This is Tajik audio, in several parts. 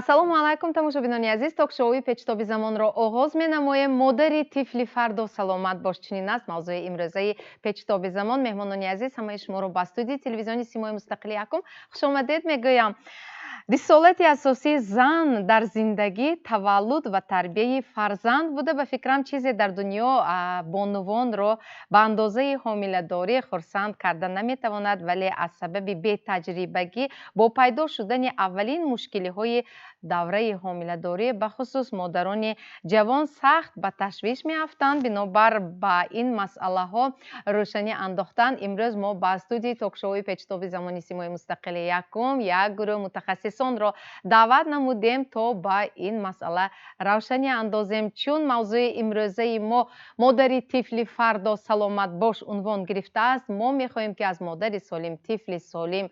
Ассалому алайкум, тамошобинони азиз. Ток-шоуи «Печтоби замонро» оғоз менамоем. «Модари тифли фардо саломат бош», чунин аст мавзӯи имрӯзаи «Печтоби замон». Меҳмонони азиз, ҳамаи шуморо ба студияи телевизиони «Симои мустақили якум» хушомадед мегӯям. Рисолати асосии зан дар зиндагӣ таваллуд ва тарбияи фарзанд буда, ба фикрам, чизе дар дунё бонувонро ба андозаи ҳомиладорӣ хурсанд карда наметавонад. Вале аз сабаби бетаҷрибагӣ бо пайдо шудани аввалин мушкилиҳои давраи ҳомиладорӣ, бахусус модарони ҷавон сахт ба ташвиш меафтанд. Бинобар ба ин масъалаҳо рӯшанӣ андохтан, имрӯз мо ба студияи ток-шоуи «Печтоби замони» «Симои мустақили якум» як гурӯҳ мутахассисонро даъват намудем, то ба ин масъала равшанӣ андозем. Чун мавзӯи имрӯзаи мо «Модари тифли фардо саломат бош» унвон гирифтааст, мо мехоҳем, ки аз модари солим тифли солим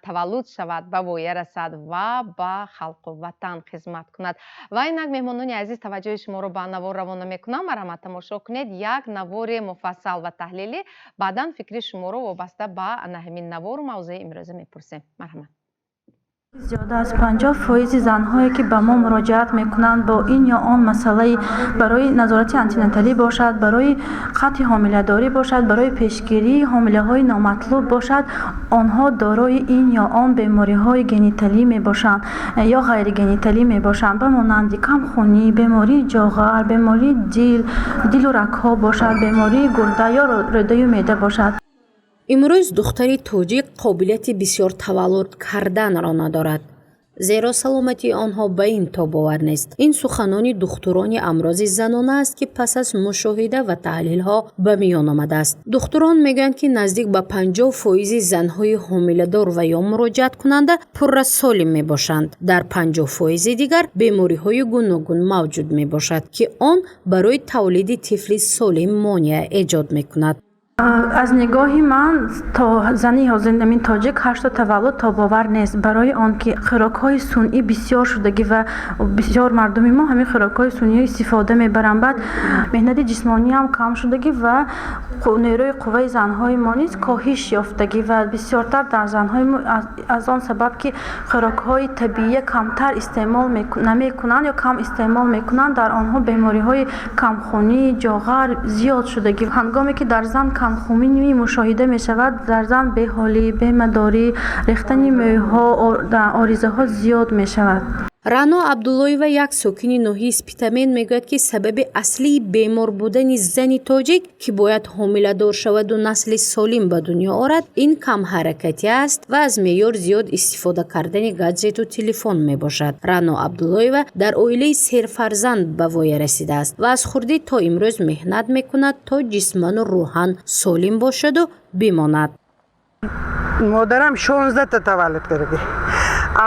таваллуд шавад, ба воя расад ва ба халқу ватан хизмат кунад. Ва инак, меҳмонони азиз, таваҷҷӯҳи шуморо ба навор равона мекунам. Марҳамат, тамошо кунед як навори муфассал ва таҳлилӣ. Баъдан фикри шуморо вобаста ба ана ҳамин навору мавзӯи имрӯза мепурсем. Марҳамат. Зиёда аз 50 фоизи занҳое, ки ба мо муроҷиат мекунанд бо ин ё он масъалаи, барои назорати антинаталӣ бошад, барои қатъи ҳомиладорӣ бошад, барои пешгирии ҳомилаҳои номатлуб бошад, онҳо дорои ин ё он бемориҳои гениталӣ мебошанд ё ғайригениталӣ мебошанд, ба монанди камхунӣ, бемории ҷоғар, бемории дил, дилу рагҳо бошад, бемории гурда ё рӯдаю меъда бошад. Имрӯз духтари тоҷик қобилияти бисёр таваллуд карданро надорад, зеро саломатии онҳо ба ин тобовар нест. Ин суханони духтурони амрози занона аст, ки пас аз мушоҳида ва таҳлилҳо ба миён омадааст. Духтурон мегӯянд, ки наздик ба 50 фоизи занҳои ҳомиладор ва ё муроҷиаткунанда пурра солим мебошанд. Дар 50 фоизи дигар бемориҳои гуногун мавҷуд мебошад, ки он барои тавлиди тифли солим монеа эҷод мекунад. Аз нигоҳи ман, то зани ҳозирзамин тоҷик ҳашто таваллуд тобовар нест, барои он ки хӯрокҳои сунъӣ бисёр шудагӣ ва бисёр мардуми мо ҳамин хӯрокҳои сунъиро истифода мебаранд. Баъд меҳнати ҷисмониам кам шудагӣ ва нерӯи қувваи занҳои мо низ коҳиш ёфтагӣ ва бисёртар дар занҳои мо аз он сабаб, ки хӯрокҳои табиия камтар истеъмол намекунанд ё кам истеъмол мекунанд, дар онҳо бемориҳои камхунӣ, ҷоғар зиёд шудагӣ. Ҳангоме ки дар зан камхунӣ мушоҳида мешавад, дар зан беҳолӣ, бемадорӣ, рехтани мӯйҳо, оризаҳо зиёд мешавад. Раъно Абдуллоева, як сокини ноҳияи Спитамен, мегӯяд, ки сабаби аслии бемор будани зани тоҷик, ки бояд ҳомиладор шаваду насли солим ба дунё орад, ин камҳаракатӣ аст ва аз меъёр зиёд истифода кардани гаджету телефон мебошад. Раъно Абдуллоева дар оилаи серфарзанд ба воя расидааст ва аз хурдӣ то имрӯз меҳнат мекунад, то ҷисману рӯҳан солим бошаду бимонад. Модарам 16-та таваллуд кардаги.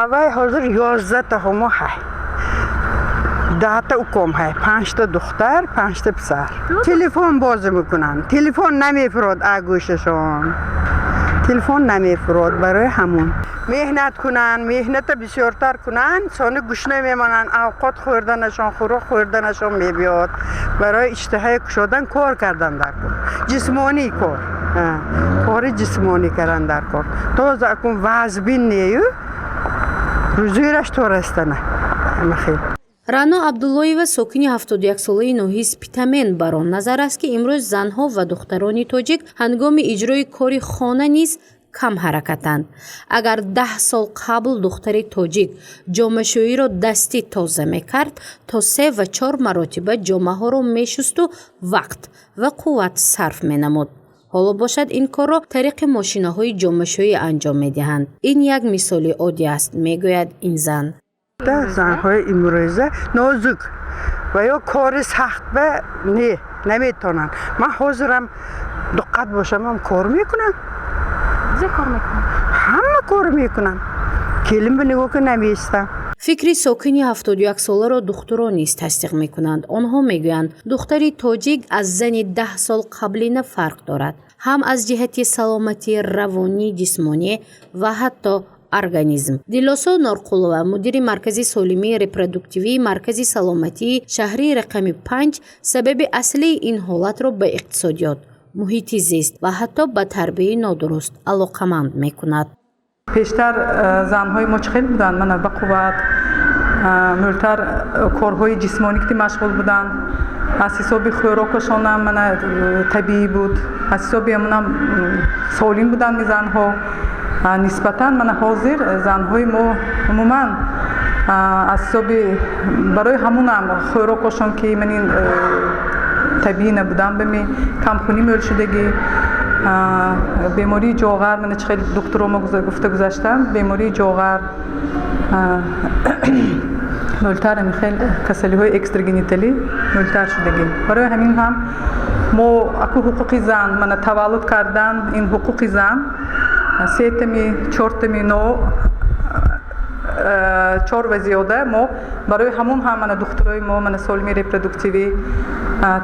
Аввай ҳозир 11-та ҳомо ҳай, 10-та уком ҳай, панҷта духтар, панҷта писар. Телефон бозӣ мекунанд, телефон намефурод, агӯшашон телефон намефурод. Барои ҳамон меҳнат кунанд, меҳната бисёртар кунанд, сони гушна мемонанд, авқот хӯрданашон, хӯрок хӯрданашон мебиёд. Барои иштиҳаи кушодан кор кардан дар кор, ҷисмонӣ кор, кори ҷисмонӣ кардан дар кор. Тоза акун вазбин нею рӯзӯраш то растана хел. Раъно Абдуллоева, сокини 71-солаи ноҳияи Спитамен, бар он назар аст, ки имрӯз занҳо ва духтарони тоҷик ҳангоми иҷрои кори хона низ камҳаракатанд. Агар 10 сол қабл духтари тоҷик ҷомашӯиро дастӣ тоза мекард, то се ва чор маротиба ҷомаҳоро мешусту вақт ва қувват сарф менамуд, ҳоло бошад ин корро тариқи мошинаҳои ҷомашӯӣ анҷом медиҳанд. Ин як мисоли оддӣ аст, мегӯяд ин зан. Занҳои имрӯза нозук ва ё кори сахт ба не наметавонанд. Ман ҳозирам дуққат бошамам, кор мекунам. Ҳама кор мекунам, келинба нигоҳ ки намеистам. Фикри сокини 71-соларо духтурон низ тасдиқ мекунанд. Онҳо мегӯянд, духтари тоҷик аз зани 10 сол қаблина фарқ дорад, ҳам аз ҷиҳати саломатии равонӣ, ҷисмонӣ ва ҳатто организм. Дилосо Норқулова, мудири Маркази солимии репродуктивии Маркази саломатии шаҳрии рақами 5, сабаби аслии ин ҳолатро ба иқтисодиёт, муҳити зист ва ҳатто ба тарбияи нодуруст алоқаманд мекунад. Пештар занҳои мо чӣ хел буданд? Мана, ба қувват. Мӯлтар корҳои ҷисмонӣ ки машғул буданд, аз ҳисоби хӯрокашонам мана табиӣ буд, аз ҳисоби ҳамонам солим буданд занҳо. Нисбатан мана ҳозир занҳои мо умуман аз ҳисоби барои ҳамонам хӯрокашон ки манин табиӣ набудан, бами камхунӣ мӯл шудагӣ, бемории ҷоғар, мана чӣ хеле духтуро мо гуфта гузаштанд, бемории ҷоғар мӯлтар, ҳамин хел касалиҳои экстрагениталӣ мӯлтар шудагӣ. Барои ҳамин ҳам мо аку ҳуқуқи зан, мана таваллуд кардан ин ҳуқуқи зан, сетами, чортами, но чор ва зиёда. Мо барои ҳамон ҳам мана духтурои мо мана солимии репродуктивӣ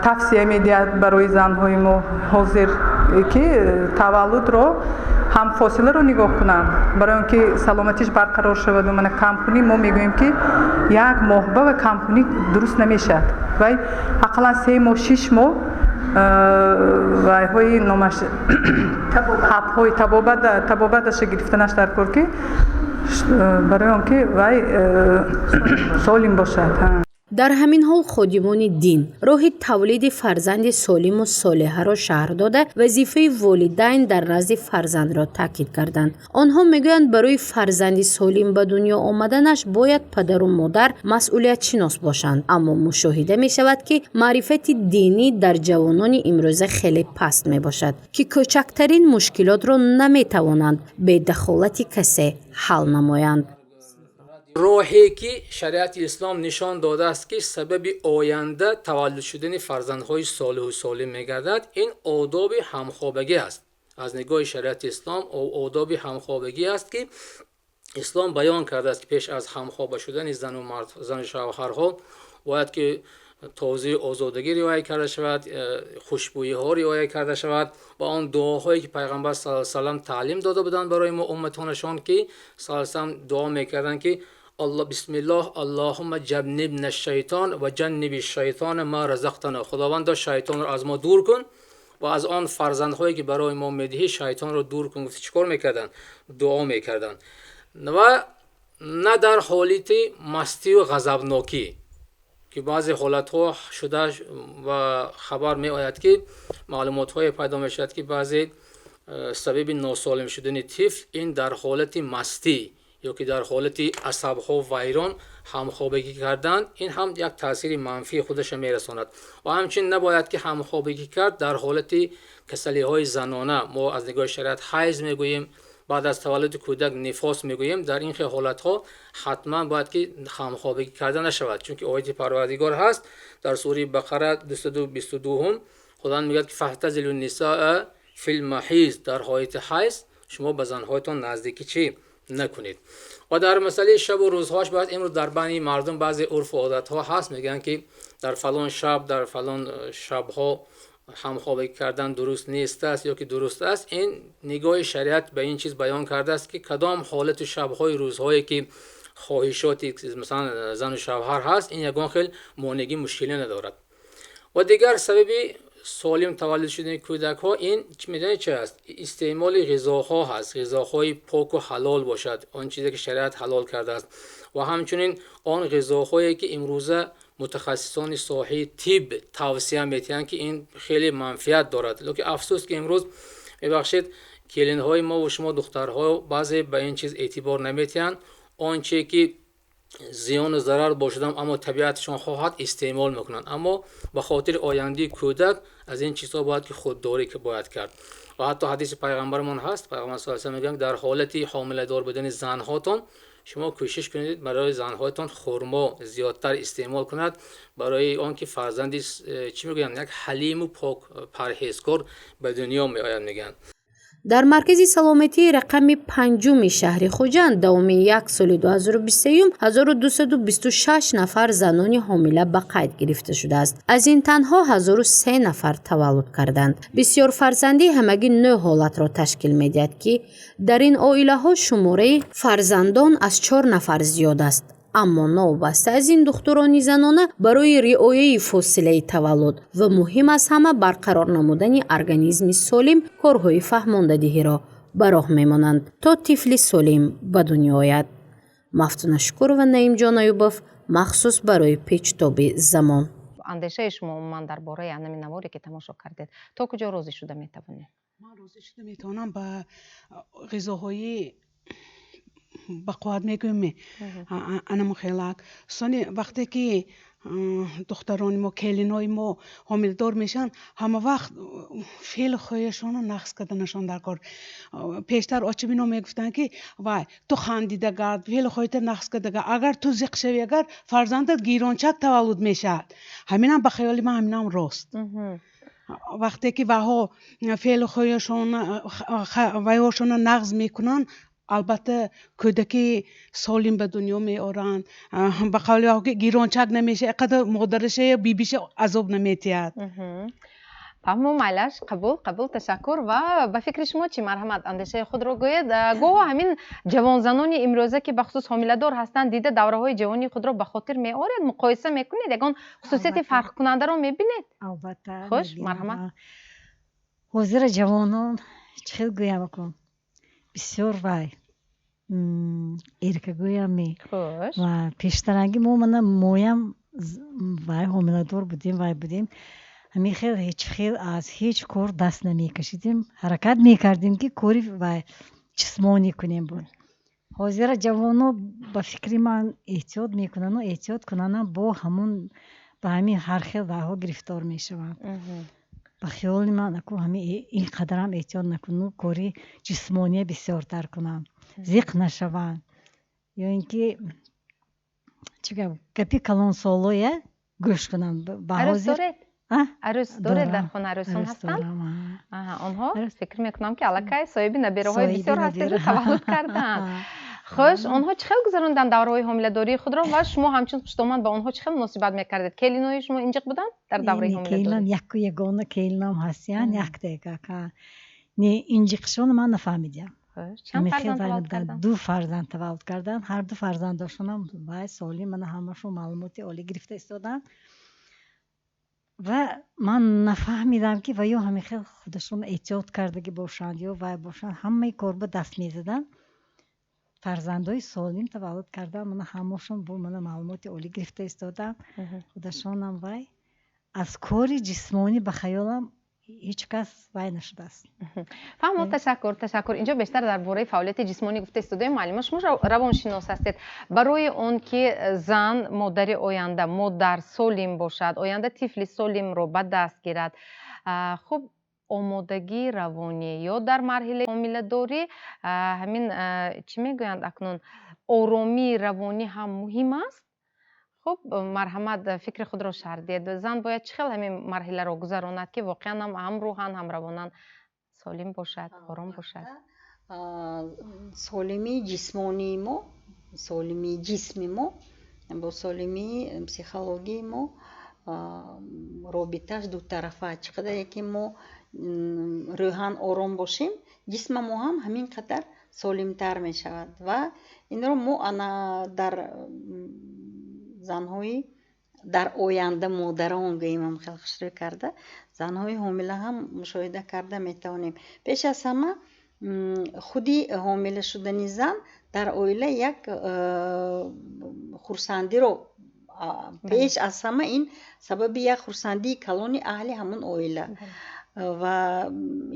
тавсия медиҳад барои занҳои мо ҳозир, ки таваллудро ҳам фосиларо нигоҳ кунанд, барои он ки саломатиш барқарор шаваду мана камхунӣ, мо мегӯем, ки як моҳба ва камхунӣ дуруст намешавад, вай ақаллан 3 моҳ, 6 моҳ вайҳои номаш ҳабҳои табобаташа гирифтанаш дар кор, ки барои он ки вай солим бошад. Дар ҳамин ҳол ходимони дин роҳи тавлиди фарзанди солиму солиҳаро шарҳ дода, вазифаи волидайн дар назди фарзандро таъкид карданд. Онҳо мегӯянд, барои фарзанди солим ба дунё омаданаш бояд падару модар масъулиятшинос бошанд. Аммо мушоҳида мешавад, ки маърифати динӣ дар ҷавонони имрӯза хеле паст мебошад, ки кӯчактарин мушкилотро наметавонанд бе дахолати касе ҳал намоянд. Роҳе ки шариати ислом нишон додааст, ки сабаби оянда таваллуд шудани фарзандҳои солиҳу солим мегардад, ин одоби ҳамхобагӣ аст. Аз нигоҳи шариати ислом одоби ҳамхобагӣ аст, ки ислом баён кардааст, ки пеш аз ҳамхоба шудани зану мард, зану шавҳарҳо бояд ки тозаи озодагӣ риоя карда шавад, хушбӯиҳо риоя карда шавад ва он дуоҳое ки пайғамбар с салам таълим дода буданд барои мо умматонашон, ки салам дуо мекарданд, ки бисмиллоҳ, аллоҳумма ҷаннибна шайтон ва ҷанниби шайтона ма разақтана, худовандо, шайтонро аз мо дур кун ва аз он фарзандҳое ки барои мо медиҳӣ шайтонро дур кун. Гуфти чӣ кор мекарданд? Дуо мекарданд. Ва на дар ҳолати мастию ғазабнокӣ, ки баъзе ҳолатҳо шуда ва хабар меояд, ки маълумотҳое пайдо мешавад, ки баъзе сабаби носолим шудани тифл ин дар ҳолати мастӣ ё ки дар ҳолати асабҳо вайрон ҳамхобагӣ кардан, ин ҳам як таъсири манфии худашро мерасонад. Ва ҳамчунин набояд ки ҳамхобагӣ кард дар ҳолати касалиҳои занона. Мо аз нигоҳи шариат ҳайз мегӯем, баъд аз таваллуди кӯдак нифос мегӯем. Дар ин хел ҳолатҳо ҳатман бояд ки ҳамхобагӣ карда нашавад, чунки ояти парвардигор ҳаст дар сураи Бақара, 222-ум, худованд мегӯяд, ки фаътазилу нисоа фил маҳиз, дар ҳолати ҳайз шумо ба занҳоятон наздикӣ чӣ накунед. Ва дар масъалаи шабу рӯзҳоаш бояд, имрӯз дар байни мардум баъзе урфу одатҳо ҳаст, мегӯянд, ки дар фалон шаб, дар фалон шабҳо ҳамхобагӣ кардан дуруст нест аст ё ки дуруст аст. Ин нигоҳи шариат ба ин чиз баён кардааст, ки кадом ҳолату шабҳои рӯзҳое ки хоҳишоти масалан зану шавҳар ҳаст, ин ягон хел монеъгӣ, мушкилӣ надорад. Ва дигар сабаби солим таваллуд шудани кӯдакҳо ин медонед чи аст? Истеъмоли ғизоҳо ҳаст, ғизоҳои поку ҳалол бошад, он чизе ки шариат ҳалол кардааст, ва ҳамчунин он ғизоҳое ки имрӯза мутахассисони соҳаи тиб тавсия медиҳанд, ки ин хеле манфиат дорад. Лекин афсӯс, ки имрӯз, мебахшед, келинҳои мо ва шумо, духтарҳо баъзе ба ин чиз эътибор намедиҳанд. Он чие ки зиёну зарар бошадам, аммо табиатшон хоҳад, истеъмол мекунанд. Аммо ба хотири ояндаи кӯдак аз ин чизҳо бояд ки худдорӣ бояд кард. Ва ҳатто ҳадиси пайғамбарамон ҳаст, пайғамбар с мегӯянд, дар ҳолати ҳомиладор будани занҳотон шумо кӯшиш кунед барои занҳоятон хурмо зиёдтар истеъмол кунад, барои он ки фарзанди чӣ мегӯянд, як ҳалиму пок, парҳезкор ба дунё меояд, мегӯянд. Дар маркази саломатии рақами панҷуми шаҳри Хуҷанд давоми як соли 2023 1226 нафар занони ҳомила ба қайд гирифта шудааст. Аз ин танҳо 1003 нафар таваллуд карданд. Бисёрфарзандӣ ҳамагӣ нӯ ҳолатро ташкил медиҳад, ки дар ин оилаҳо шумораи фарзандон аз чор нафар зиёд аст. Аммо новобаста аз ин, духтурони занона барои риояи фосилаи таваллуд ва муҳим аз ҳама барқарор намудани организми солим корҳои фаҳмондадиҳиро ба роҳ мемонанд, то тифли солим ба дунё ояд. Мафтуна Шукурова, Наимҷон Аюбов, махсус барои Печтоби замон. Андешаи шумо умуман дар бораи анами наворе, ки тамошо кардед, то куҷо розӣ шуда метавонед? Ман розӣ шуда метавонам ба ғизоҳои бақувват мегӯем, анаму хелак. Сони вақте ки духтарони мо, келинои мо ҳомиладор мешаванд, ҳама вақт феълу хӯяшонро нағз карданашон дар кор. Пештар очибино мегуфтанд, ки вай, ту хандида гард, феълу хӯята нағз карда гард, агар ту зиқ шавӣ, агар фарзандат гирончак таваллуд мешавад. Ҳаминам, ба хаёли ман, ҳаминам рост. Вақте ки ваҳо феълу хӯяшон, вайҳошонро нағз мекунанд, албатта, кӯдаки солим ба дунё меоранд. Ба қавли ваҳо ки гирончак намешавад, қадар модараша ё бибиша азоб наметиҳад. Фаҳму, майлаш, қабул, қабул, ташаккур. Ва ба фикри шумо чӣ? Марҳамат, андешаи худро гӯед. Гоҳо ҳамин ҷавонзанони имрӯза, ки бахусус ҳомиладор ҳастанд, дида давраҳои ҷавонии худро ба хотир меоред, муқоиса мекунед, ягон хусусияти фарқкунандаро мебинед? Албатта. Хуш, марҳамат. Ҳозира ҷавонон, чӣ хел гӯям, акун бисёр вай эркагӯям ме. Ва пештаранги мо, мана моям вай ҳомиладор будем, вай будем, ҳамин хел ҳеҷ хел аз ҳеҷ кор даст намекашидем, ҳаракат мекардем, ки кори вай ҷисмонӣ кунем буд. Ҳозира ҷавоно, ба фикри ман, эҳтиёт мекунану эҳтиёт кунанам, бо ҳамун ба ҳамин ҳар хел вайҳо гирифтор мешаванд. Ба хиёли ман, аку ҳами ин қадарам эҳтиёт накуну, кори ҷисмония бисёртар кунанд, зиқ нашаванд, ё ин ки чӣ гап, гапи калонсолоя гӯш кунанд. Ба ҳозир Арӯс доред? Дар хона арӯсон ҳастанд? Онҳо, фикр мекунам, ки аллакай соҳиби набераҳои бисёр ҳастеду таваллуд кардаанд. Хуш, онҳо чӣ хел гузаронданд давраҳои ҳомиладории худро ва шумо ҳамчун хуштоманд ба онҳо чӣ хел муносибат мекардед? Келинои шумо инҷиқ буданд дар давраи ҳомиладорӣ? Яку ягона келинам ҳастиян, яктаякака. Не, инҷиқшонро ман нафаҳмидям. Ду фарзанд таваллуд карданд, ҳар ду фарзандошонам вай солим, мана ҳамашон маълумоти олӣ гирифта истоданд. Ва ман нафаҳмидам, ки ва ё ҳамин хел худашон эҳтиёт кардагӣ бошанд ё вай бошанд, ҳамаи кор ба даст мезаданд, фарзандои солим таваллуд карданд. Мана ҳамашон бо мана маълумоти олӣ гирифта истоданд худашонам. Вай аз кори ҷисмонӣ, ба хаёлам, ҳеҷ кас вай нашудааст. Фаҳмо, ташаккур, ташаккур. Инҷо бештар дар бораи фаъолияти ҷисмонӣ гуфта истодаем. Муаллима, шумо равоншинос ҳастед. Барои он ки зан, модари оянда, модар солим бошад, оянда тифли солимро ба даст гирад, хуб, омодагии равонӣ ё дар марҳилаи ҳомиладорӣ ҳамин, чӣ мегӯянд акнун, оромии равонӣ ҳам муҳим аст. Хуб, марҳамат, фикри худро шарҳ диҳед. Зан бояд чӣ хел ҳамин марҳиларо гузаронад, ки воқеан ҳам рӯҳан, ҳам равонан солим бошад, ором бошад? Солимии ҷисмонии мо, солимии ҷисми мо бо солимии психологии мо робитааш дутарафа. Чӣ қадаре ки мо рӯҳан ором бошем, ҷисма мо ҳам ҳамин қадар солимтар мешавад. Ва инро мо ана дар занҳои дар оянда модарон гӯем, хел хушрӯй карда, занҳои ҳомила ҳам мушоҳида карда метавонем. Пеш аз ҳама, худи ҳомила шудани зан дар оила як хурсандиро, пеш аз ҳама ин сабаби як хурсандии калони аҳли ҳамон оила. Ва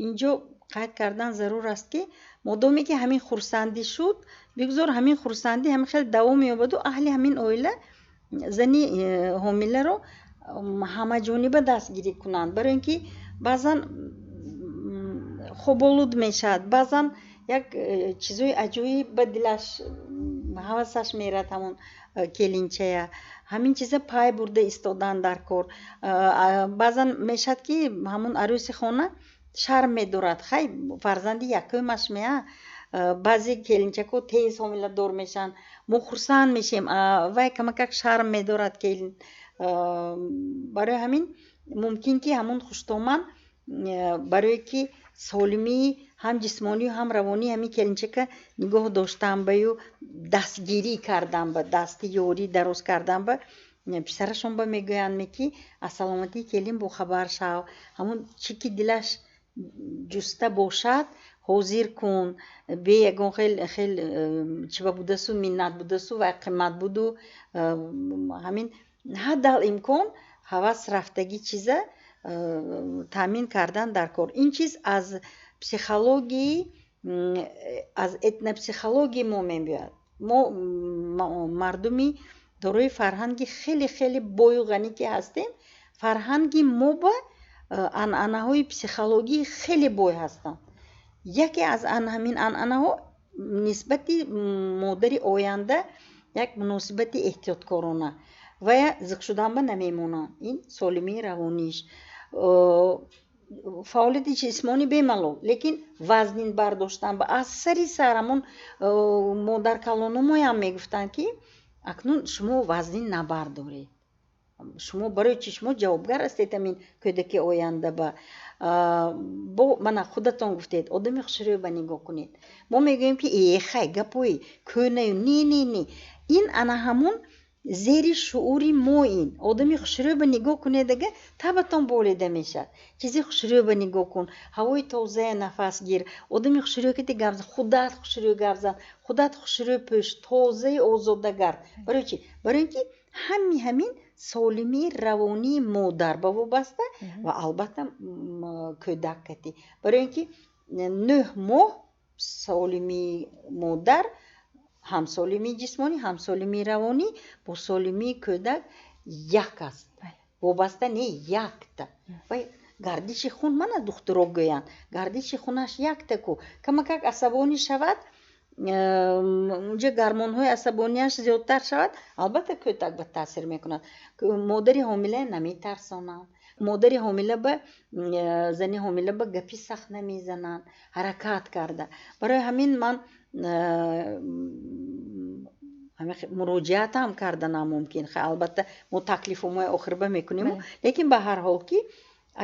инҷо қайд кардан зарур аст, ки модоме ки ҳамин хурсандӣ шуд, бигзор ҳамин хурсандӣ ҳамин хел давом ёбаду аҳли ҳамин оила зани ҳомиларо ҳамаҷониба дастгирӣ кунанд. Барои ин ки баъзан хоболуд мешавад, баъзан як чизои аҷоиб ба дилаш, ҳавасаш мерад ҳамон келинчая, ҳамин чиза пай бурда истодан дар кор. Баъзан мешавад, ки ҳамон арӯси хона шарм медорад, хай, фарзанди якумаш меа. Баъзе келинчакҳо тез ҳомиладор мешаванд, мо хурсанд мешем, вай камакак шарм медорад келин. Барои ҳамин мумкин ки ҳамон хуштоман барое ки солимии ҳам ҷисмонию ҳам равонии ҳамин келинчака нигоҳ доштан баю дастгирӣ кардан ба, дасти ёрӣ дароз кардан ба писарашон ба мегӯянд ме, ки аз саломатии келин бохабар шав, ҳамон чӣ ки дилаш ҷуста бошад. Ҳозир кун, бе ягон хел хел чиба будасу, миннат будасу ва қимат буду. Ҳамин ҳаддал имкон ҳавас рафтагӣ чиза таъмин кардан дар кор. Ин чиз аз психологии, аз этнопсихологии мо мебиёяд. Мо мардуми дорои фарҳанги хеле хеле бою ғанӣ ки ҳастем, фарҳанги мо ба анъанаҳои психологии хеле бой ҳастанд. Яке аз ҳамин анъанаҳо нисбати модари оянда як муносибати эҳтиёткорона ва зиқ шудан ба намемонанд. Ин солимии равониш, фаъолияти ҷисмонӣ бемалол, лекин вазнин бардоштан ба аз сари сар. Ҳамон модаркалономоям мегуфтанд, ки акнун шумо вазнин набардоред, шумо барои чи шумо ҷавобгар ҳастед ҳамин кӯдаки оянда ба. Бо мана худатон гуфтед, одами хушрӯй ба нигоҳ кунед. Мо мегӯем, ки э, хай, гапои кӯнаю не, не, не, ин ана ҳамон зери шуури мо. Ин одами хушрӯй ба нигоҳ кунед, ага табатон болида мешавад. Чизи хушрӯй ба нигоҳ кун, ҳавои тозая нафас гир, одами хушрӯй кати гап зан, худат хушрӯй гап зан, худат хушрӯй пӯш, тозаи озода гард. Барои чи? Барои ин ки ҳами ҳамин солимии равонии модар ба вобаста ва албатта кӯдак кати. Барои ин ки 9 моҳ солимии модар, ҳам солимии ҷисмонӣ, ҳам солимии равонӣ бо солимии кӯдак як аст, вобаста, не якта. Вай гардиши хун, мана духтуро гӯянд, гардиши хунаш якта ку камакак асабонӣ шавад, унҷа гормонҳои асабонияш зиёдтар шавад, албатта кӯдак ба таъсир мекунад. Модари ҳомила наметарсонанд, модари ҳомила ба, зани ҳомила ба гапи сахт намезананд, ҳаракат карда. Барои ҳамин ман муроҷиатам карда намумкин. Албатта, мо таклифумои охирба мекунему, лекин ба ҳар ҳол, ки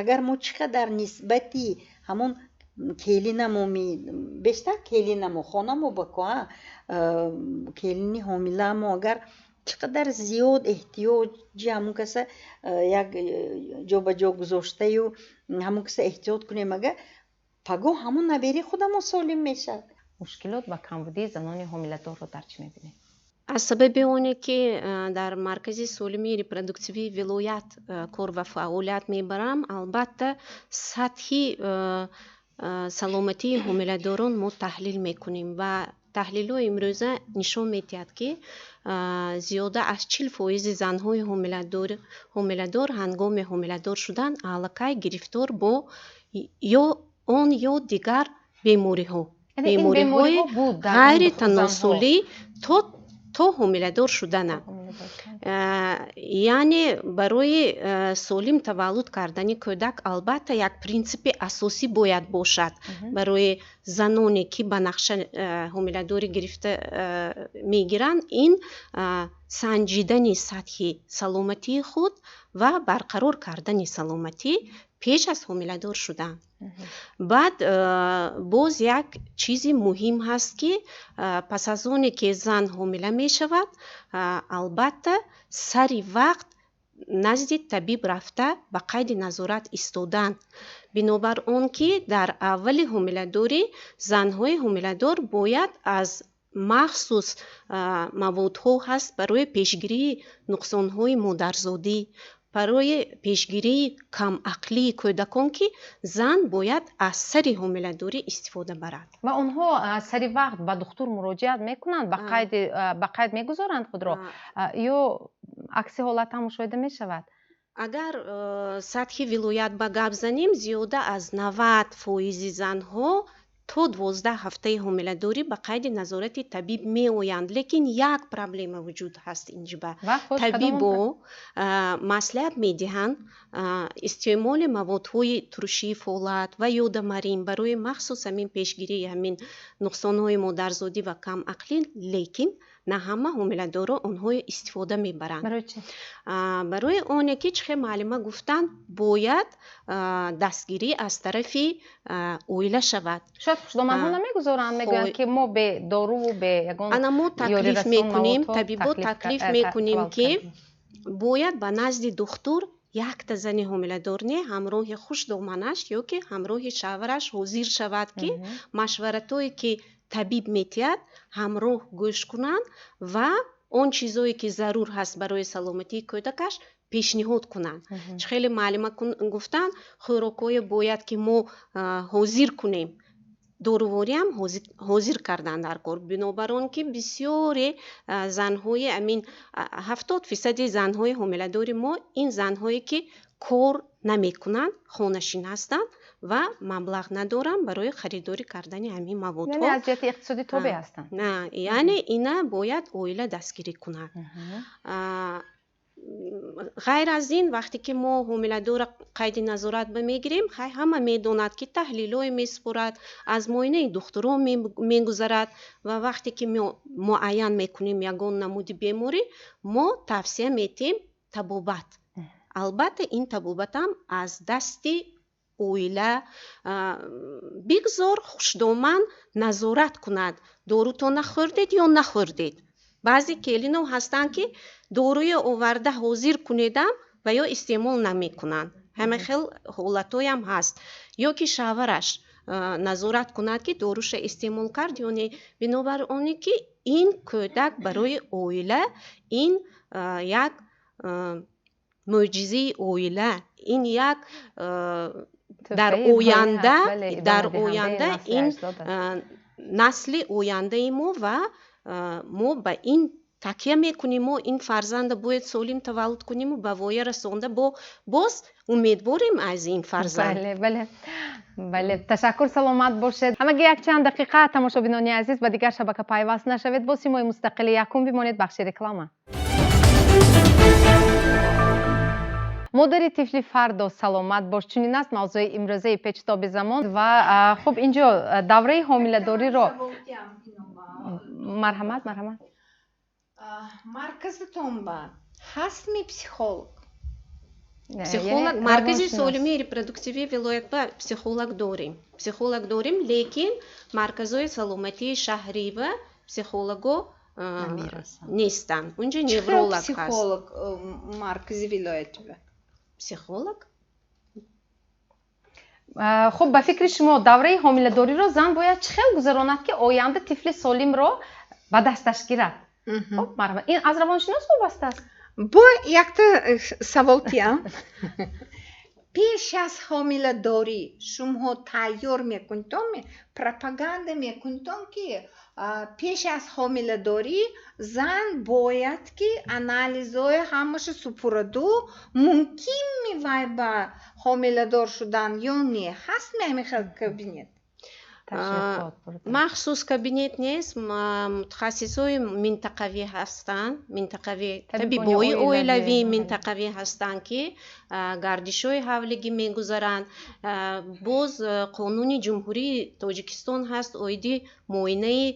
агар мо чӣ қадар нисбати ҳамон келинамо, бештар келинамо, хонамо ба ко келини ҳомиламо, агар чӣ қадар зиёд эҳтиёҷи ҳамон каса як ҷо ба ҷо гузоштаю ҳамон каса эҳтиёт кунем, агар пагоҳ ҳамон набери худамо солим мешавад. Мушкилот ва камбудии занони ҳомиладорро дар чӣ мебинед? Аз сабаби оне ки дар маркази солимии репродуктивии вилоят кор ва фаъолият мебарам, албатта, сатҳи саломатии ҳомиладорон мо таҳлил мекунем ва таҳлилҳои имрӯза нишон медиҳад, ки зиёда аз 40 фоизи занҳои ҳомиладор ҳангоми ҳомиладор шудан аллакай гирифтор бо ё он ё дигар бемориҳо, бемориҳои ғайританосулӣ то ҳомиладор шудана. Яъне барои солим таваллуд кардани кӯдак, албатта, як принсипи асосӣ бояд бошад барои заноне, ки ба нақша ҳомиладорӣ гирифта мегиранд, ин санҷидани сатҳи саломатии худ ва барқарор кардани саломатӣ пеш аз ҳомиладор шудан. Баъд боз як чизи муҳим ҳаст, ки пас аз оне ки зан ҳомила мешавад, албатта, сари вақт назди табиб рафта, ба қайди назорат истодан. Бинобар он ки дар аввали ҳомиладорӣ занҳои ҳомиладор бояд аз махсус маводҳо ҳаст барои пешгирии нуқсонҳои модарзодӣ, барои пешгирии камақлии кӯдакон, ки зан бояд аз сари ҳомиладорӣ истифода барад. Ва онҳо сари вақт ба духтур муроҷиат мекунанд, ба қайд мегузоранд худро ё акси ҳолат ҳам мушоҳида мешавад? Агар сатҳи вилоят ба гап занем, зиёда аз 90 фоизи занҳо то 12 ҳафтаи ҳомиладорӣ ба қайди назорати табиб меоянд, лекин як проблема вуҷуд ҳаст инҷиба. Табибо маслиҳат медиҳанд истеъмоли маводҳои туршии фолат ва йодомарин барои махсус ҳамин пешгирии ҳамин нуқсонҳои модарзодӣ ва камақлӣ, лекин на ҳама ҳомиладоро онҳоро истифода мебаранд. Барои оне ки чӣ хел муаллима гуфтанд, бояд дастгирӣ аз тарафи оила шавад. Шояд хушдоманҳо намегузоранд, мегӯянд, ки мо бе доруву бе ягон Ана мо таклиф мекунем, табибо таклиф мекунем, ки бояд ба назди духтур Якта зани ҳомиладор не, ҳамроҳи хушдоманаш ё ки ҳамроҳи шавҳараш ҳозир шавад, ки машваратое ки табиб метиҳад, ҳамроҳ гӯш кунанд ва он чизое ки зарур ҳаст барои саломатии кӯдакаш, пешниҳод кунанд. Чӣ хеле муаллима гуфтанд, хӯрокҳое бояд ки мо ҳозир кунем, дорувориам ҳозир кардан дар кор. Бинобар он ки бисёре занҳои амин, 70 фисади занҳои ҳомиладори мо ин занҳое ки кор намекунанд, хонашин ҳастанд ва маблағ надоранд барои харидорӣ кардани ҳамин маводҳо. Аз ҷиҳати иқтисодӣ тобеъ ҳастанд. Яъне ина бояд оила дастгирӣ кунад. Ғайр аз ин, вақте ки мо ҳомиладорро қайди назорат ба мегирем, хай, ҳама медонад ки таҳлилҳое месупорад, аз муоинаи духтурон мегузарад ва вақте ки мо муайян мекунем ягон намуди беморӣ, мо тавсия метиҳем табобат. Албатта, ин табобатам аз дасти оила. Бигзор хушдоман назорат кунад, дорутона хӯрдед ё нахӯрдед. Баъзе келино ҳастанд, ки доруе оварда ҳозир кунедам ва ё истеъмол намекунанд. Ҳама хел ҳолатҳоям ҳаст. Ё ки шавҳараш назорат кунад, ки доруша истеъмол кард ё не. Бинобар оне ки ин кӯдак барои оила ин як мӯъҷизаи оила, ин як дар оянда ин насли ояндаи мо ва мо ба ин такя мекунем. Мо ин фарзанда бояд солим таваллуд куниму ба воя расонда, бо боз умедворем аз ин фарзанд. Бале, ташаккур, саломат бошед. Ҳамагӣ якчанд дақиқа, тамошобинони азиз, ба дигар шабака пайваст нашавед, бо Симои мустақили якум бимонед. Бахши реклама. Модари тифли фардо, саломат бош, чунин аст мавзӯи имрӯзаи Печитоби замон. Ва хуб, инҷо давраи ҳомиладориро, марҳамат, марҳамат. Марказатон ба ҳастми психолог? Психолог, маркази солимии репродуктивии вилоятба психолог дорем, психолог дорем, лекин марказҳои саломатии шаҳрива психолого нестанд. Унҷа невролог. Психолог маркази вилоятиба? Психолог. Хуб, ба фикри шумо, давраи ҳомиладориро зан бояд чӣ хел гузаронад, ки оянда тифли солимро ба дасташ гирад? Хуб, марҳамат, ин аз равоншинос вобаста аст. Бо якта савол тиям. Пеш аз ҳомиладорӣ шумоҳо тайёр мекунтон, пропаганда мекунтон, ки пеш аз ҳомиладорӣ зан бояд ки анализҳои ҳамаша супураду, мумкин ми вай ба ҳомиладор шудан ё не? Ҳастми ҳамин хел кабинет? Махсус кабинет нест, мутахассисҳои минтақавӣ ҳастанд, минтақавӣ, табибои оилавии минтақавӣ ҳастанд, ки гардишҳои ҳавлигӣ мегузаранд. Боз қонуни Ҷумҳурии Тоҷикистон ҳаст оиди муоинаи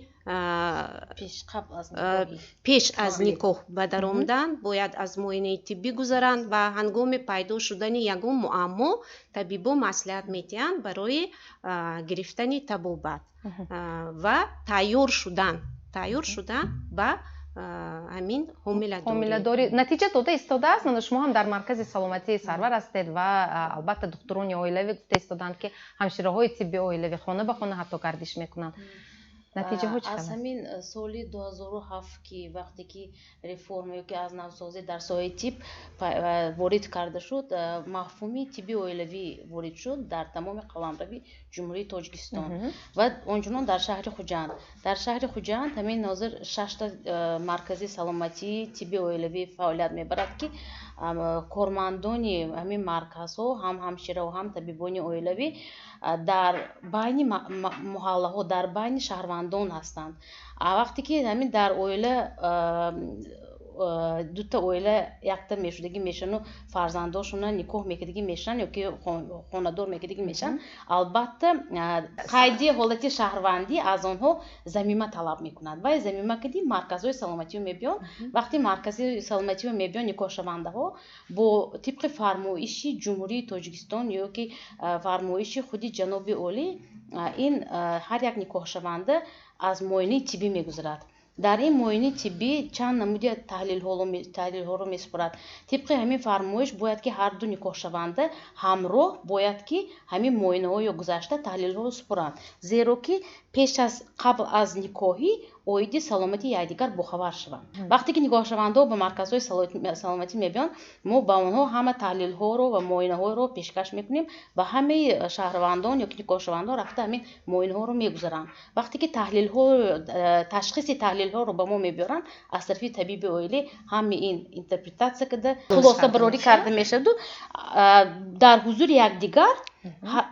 пеш аз никоҳ ба даромадан, бояд аз муоинаи тиббӣ гузаранд ва ҳангоми пайдо шудани ягон муаммо табибо маслиҳат метиҳанд барои гирифтани табобат ва тайёр шудан ба ҳамин ҳомиладорӣ. Ҳомиладорӣ натиҷа дода истодааст. Мана, шумо ҳам дар маркази саломатии Сарвар ҳастед ва албатта духтурони оилавӣ гуфта истоданд, ки ҳамшираҳои тибби оилавӣ хона ба хона ҳатто гардиш мекунанд. Натиҷаҳо чӣ? Аз ҳамин соли 2007, ки вақте ки реформа ё ки аз навсозӣ дар соҳаи тиб ворид карда шуд, мафҳуми тибби оилавӣ ворид шуд дар тамоми қаламрави Ҷумҳурии Тоҷикистон ва ончунон дар шаҳри Хуҷанд. Дар шаҳри Хуҷанд ҳамин ҳозир шашта маркази саломатии тибби оилавӣ фаъолият мебарад, ки кормандони ҳамин марказҳо, ҳам ҳамшираҳо, ҳам табибони оилавӣ, дар байни муҳаллаҳо, дар байни шаҳрвандон ҳастанд. Вақте ки ҳамин дар оила дута оила якта мешудагӣ мешану фарзандошона никоҳ мекардагӣ мешаванд ё ки хонадор мекардагӣ мешаванд, албатта, қайди ҳолати шаҳрвандӣ аз онҳо замима талаб мекунад. Вай замима кади марказҳои саломатиё мебиён. Вақти маркази саломатиё мебиён, никоҳшавандаҳо бо тибқи фармоиши Ҷумҳурии Тоҷикистон ё ки фармоиши худи ҷаноби олӣ, ин ҳар як никоҳшаванда аз муоинаи тиббӣ мегузарад. Дар ин муоинаи тиббӣ чанд намуди таҳлилҳоро месупорад. Тибқи ҳамин фармоиш бояд ки ҳар ду никоҳшаванда ҳамроҳ бояд ки ҳамин муоинаҳоро гузашта таҳлилҳоро супоранд, зеро ки пеш аз қабл аз никоҳӣ оиди саломатии якдигар бохабар шаванд. Вақте ки никоҳшавандаҳо ба марказҳои саломатӣ мебиёнд, мо ба онҳо ҳама таҳлилҳоро ва муоинаҳоро пешкаш мекунем ва ҳамаи шаҳрвандон ё ки никоҳшавандон рафта ҳамин муоинаҳоро мегузаранд. Вақте ки таҳлилҳо, ташхиси таҳлилҳоро ба мо мебиёранд, аз тарафи табиби оилӣ ҳамаи ин интерпретатсия карда, хулосабарорӣ карда мешаваду дар ҳузури якдигар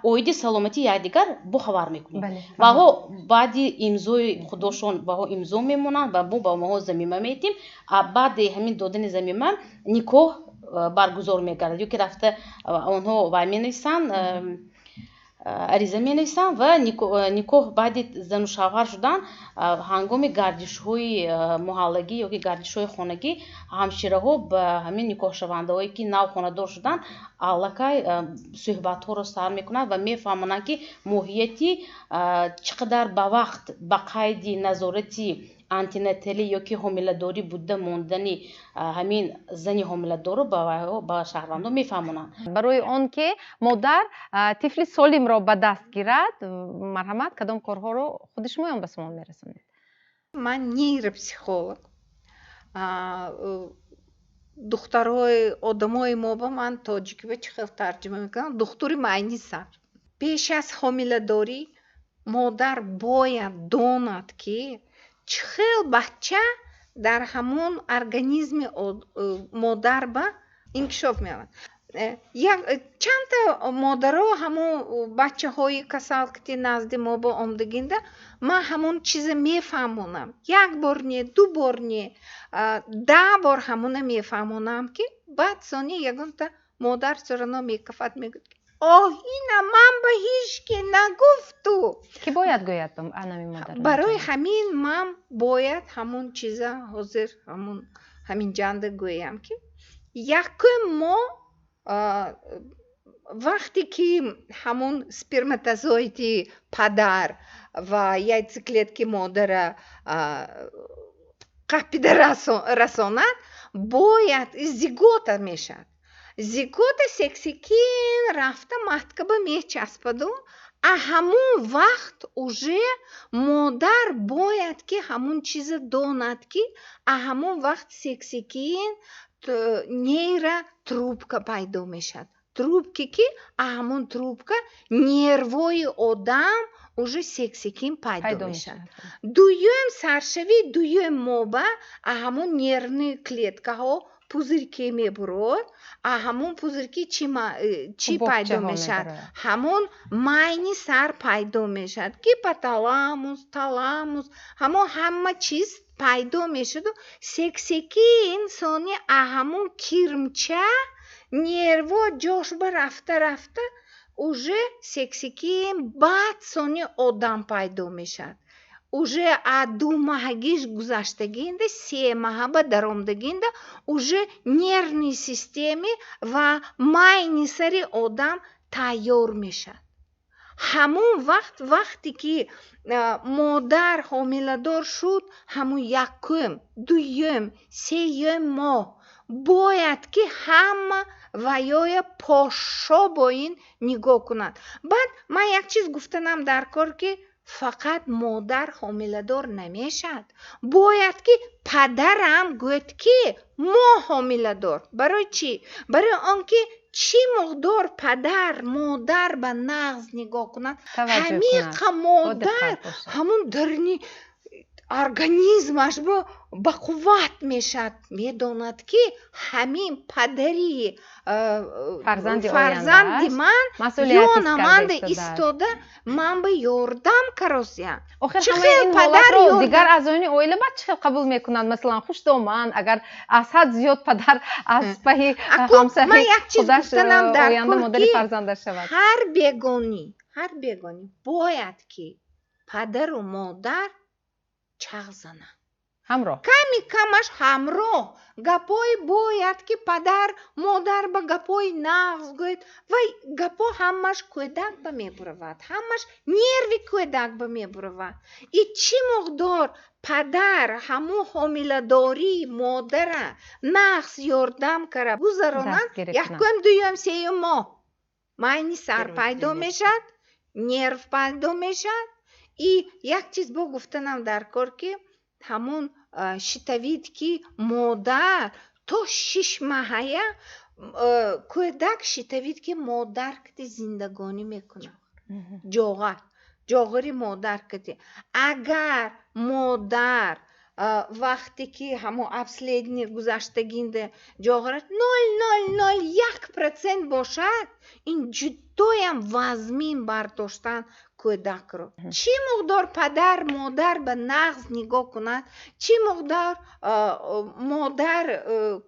оиди саломатии якдигар бохабар мекунем. Ваҳо баъди имзои худошон ваҳо имзо мемонанд ва мо ба онҳо замима медиҳем. Баъди ҳамин додани замима никоҳ баргузор мегардад, ё ки рафта онҳо вай менависанд, ариза менависанд ва никоҳ баъди зану шавҳар шудан ҳангоми гардишҳои муҳаллагӣ ё ки гардишҳои хонагӣ ҳамшираҳо ба ҳамин никоҳшавандаҳое ки нав хонадор шуданд аллакай суҳбатҳоро сар мекунанд ва мефаҳмонанд, ки моҳияти чӣ қадар ба вақт ба қайди назорати антинаталӣ ё ки ҳомиладорӣ буда мондани ҳамин зани ҳомиладорро ба шаҳрвандон мефаҳмонанд. Барои он ки модар тифли солимро ба даст гирад, марҳамат, кадом корҳоро худи шумоён ба шумо мерасонед? Ман нейропсихолог. Духтарҳои одамои мо ба ман тоҷикиба чӣ хел тарҷума мекунам, духтури майни сар. Пеш аз ҳомиладорӣ модар бояд донад, ки чӣ хел бача дар ҳамон организми модар ба инкишоф меёбад. Чандта модаро ҳамон бачаҳои касал ки назди мо ба омдагинда, ман ҳамон чиза мефаҳмонам. Як бор не, ду бор не, 10 бор ҳамона мефаҳмонам, ки баъд сони ягонта модар всё мекафад, мегӯяд, ки оҳина ман ба ҳеҷ ки нагуфту. Ки бояд гӯяд анами модар? Барои ҳамин ман бояд ҳамон чиза ҳозир ҳамон ҳамин ҷанда гӯям, ки якум мо вақте ки ҳамон сперматозоиди падар ва яйцеклетки модара қапида расонад, бояд зигота мешавад. Зигота сексикин рафта маткаба мечаспаду, а ҳамон вақт уже модар бояд ки ҳамон чиза донад, ки а ҳамон вақт сексикин нейротрубка пайдо мешавад. Трубке ки а ҳамон трубка нервои одам уже сексикин пайдо мешавад. Дуюм саршавии дуюм моба а ҳамон нервные клеткаҳо пузырьки мебурод, а ҳамон пузырьки чӣ пайдо мешавад? Ҳамон майни сар пайдо мешавад, гипоталамус, таламус, ҳамон ҳама чиз пайдо мешаду сексекин сони а ҳамон кирмча нерво ҷошба рафта рафта уже сексекин баъд сони одам пайдо мешавад. Уже а 2 маҳагиш гузаштагинда, 3 маҳа ба даромдагинда уже нервный системи ва майни сари одам тайёр мешавад. Ҳамон вақт, вақте ки модар ҳомиладор шуд, ҳамон якум, дуюм, сеюм моҳ бояд ки ҳама ваёя пошшо бо ин нигоҳ кунад. Баъд ман як чиз гуфтанам дар кор, ки фақат модар ҳомиладор намешавад, бояд ки падарам гӯяд, ки мо ҳомиладор. Барои чӣ? Барои он ки чӣ миқдор падар модар ба нағз нигоҳ кунад, ҳамиқа модар ҳамон дарни организмаш ба қувват мешавад, медонад, ки ҳамин падари фарзанди ман ёнаманда истода ман ба ёрдам каросия. Охир ҳамаи ин ҳолатро дигар аъзоёни оила баъд чӣ хел қабул мекунанд? Масалан, хуштоман, агар аз ҳад зиёд падар аз паҳи ҳамсари худаш оянда модари фарзандаш шавад. Ҳар бегонӣ бояд ки падару модар чағ зананд. Ҳамроҳ. Ками камаш ҳамроҳ гапҳои бояд ки падар модар ба гапҳои нағз гӯяд. Вай гапҳо ҳамаш кӯдак ба мебуравад, ҳамаш нерви кӯдак ба мебуравад. И чӣ миқдор Падар ҳамун ҳомиладории модара нағз ёрдам кара гузаронанд, якум, дуюм, сеюм моҳ майни сар пайдо мешавад, нерв пайдо мешавад. И як чиз бо гуфтанам дар кор, ки ҳамун щитовидки модар то 6 маҳая кӯдак щитовидки модар кати зиндагонӣ мекунад, ҷоғар, ҷоғари модар кати. Агар модар вақте ки ҳамон обследование гузаштагинда ҷоғараш 0,001% бошад, ин ҷудоям вазмин бардоштан кӯдакро. Чӣ миқдор падар модар ба нағз нигоҳ кунад, чӣ миқдор модар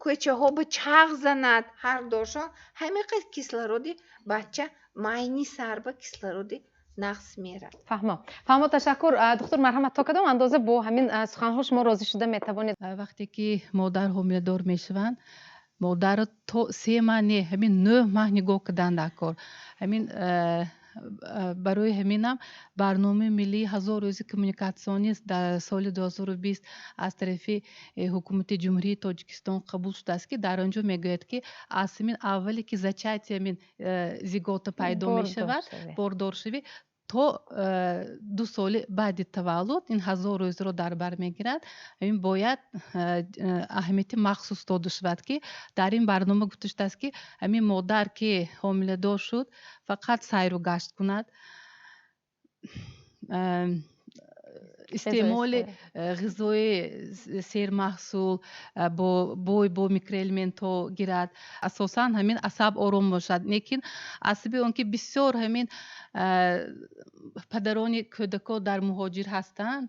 кӯчаҳо ба чағ занад, ҳар дошон ҳамин қадр кислороди бача майни сар ба кислороди нағз мерад. Фаҳмо, фаҳмо, ташаккур. Духтур, марҳамат, то кадом андоза бо ҳамин суханҳо шумо розӣ шуда метавонед? Вақте ки модар ҳомиладор мешаванд, модарро то 3 маҳ не, ҳамин 9 маҳ нигоҳ кардан дар кор. Ҳамин барои ҳаминам барномаи миллии 1000 рӯзи коммуникатсионӣ дар соли 2020 аз тарафи ҳукумати Ҷумҳурии Тоҷикистон қабул шудааст, ки дар он ҷо мегӯяд, ки аз ҳамин аввале ки зачатие, ҳамин зигота пайдо мешавад, бордоршавӣ, то 2 соли баъди таваллуд, ин 1000 рӯзро дар бар мегирад, ин бояд аҳамияти махсус дода шавад, ки дар ин барнома гуфта шудааст, ки ҳамин модар, ки ҳомиладор шуд, фақат сайру гашт кунад, истеъмоли ғизои сермаҳсул, бой бо микроэлементҳо гирад, асосан ҳамин асаб ором бошад. Лекин асаби он ки бисёр ҳамин падарони кӯдакҳо дар муҳоҷир ҳастанд,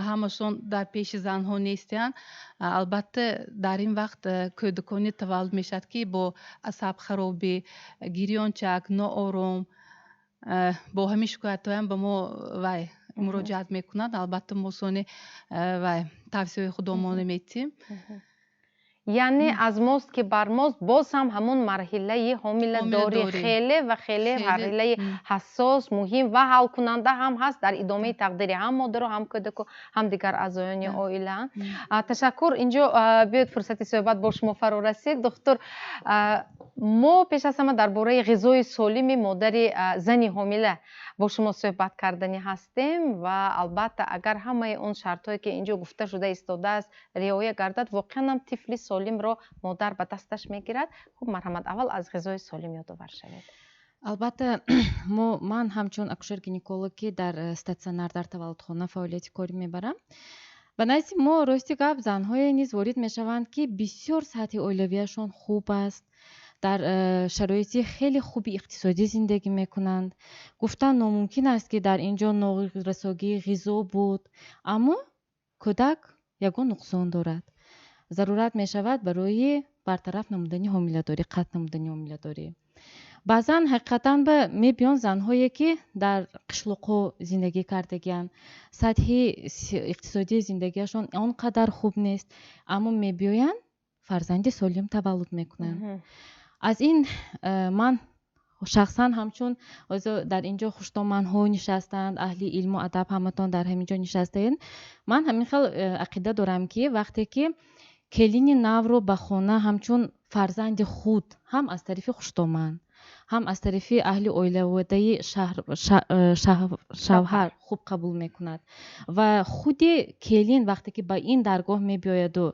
ҳамашон дар пеши занҳо нестиянд. Албатта, дар ин вақт кӯдаконе таваллуд мешавад, ки бо асабхаробӣ, гирёнчак, ноором, бо ҳамин шикоятҳоям ба мо вай муроҷиат мекунанд. Албатта, мо сони вай тавсияҳои худомона метиҳем. Яъне аз мост ки бар мост, боз ҳам ҳамон марҳилаи ҳомиладорӣ хеле ва хеле марҳилаи ҳассос, муҳим ва ҳалкунанда ҳам ҳаст дар идомаи тақдири ҳам модару, ҳам кӯдаку, ҳам дигар аъзоёни оила. Ташаккур. Инҷо биёед, фурсати суҳбат бо шумо фаро расид, духтур. Мо пеш аз ҳама дар бораи ғизои солими модари зани ҳомила бо шумо суҳбат карданӣ ҳастем. Ва албатта, агар ҳамаи он шартҳое, ки инҷо гуфта шуда истодааст, риоя гардад, воқеан ҳам тифли солимро модар ба дасташ мегирад. Хуб, марҳамат, аввал аз ғизои солим ёдовар шавед. Албатта, мо, ман ҳамчун акушер гинеколог, ки дар статсионар, дар таваллудхона фаъолияти корӣ мебарам, ба назди мо, рости гап, занҳое низ ворид мешаванд, ки бисёр сатҳи оилавиашон хуб аст, дар шароити хеле хуби иқтисодӣ зиндагӣ мекунанд. Гуфтан номумкин аст, ки дар ин ҷо норасогии ғизо буд, аммо кӯдак ягон нуқсон дорад, зарурат мешавад барои бартараф намудани ҳомиладорӣ, қатъ намудани ҳомиладорӣ. Баъзан ҳақиқатан ба мебиёнд занҳое, ки дар қишлоқҳо зиндагӣ кардагианд, сатҳи иқтисодии зиндагиашон он қадар хуб нест, аммо мебиёянд, фарзанди солим таваллуд мекунанд. Аз ин ман шахсан ҳамчун, ҳозир дар ин ҷо хуштоманҳо нишастанд, аҳли илму адаб ҳаматон дар ҳамин ҷо нишастаед, ман ҳамин хел ақида дорам, ки вақте ки келини навро ба хона ҳамчун фарзанди худ ҳам аз тарафи хуштоман, ҳам аз тарафи аҳли оилаводаи шавҳар хуб қабул мекунад ва худи келин вақте ки ба ин даргоҳ мебиёяду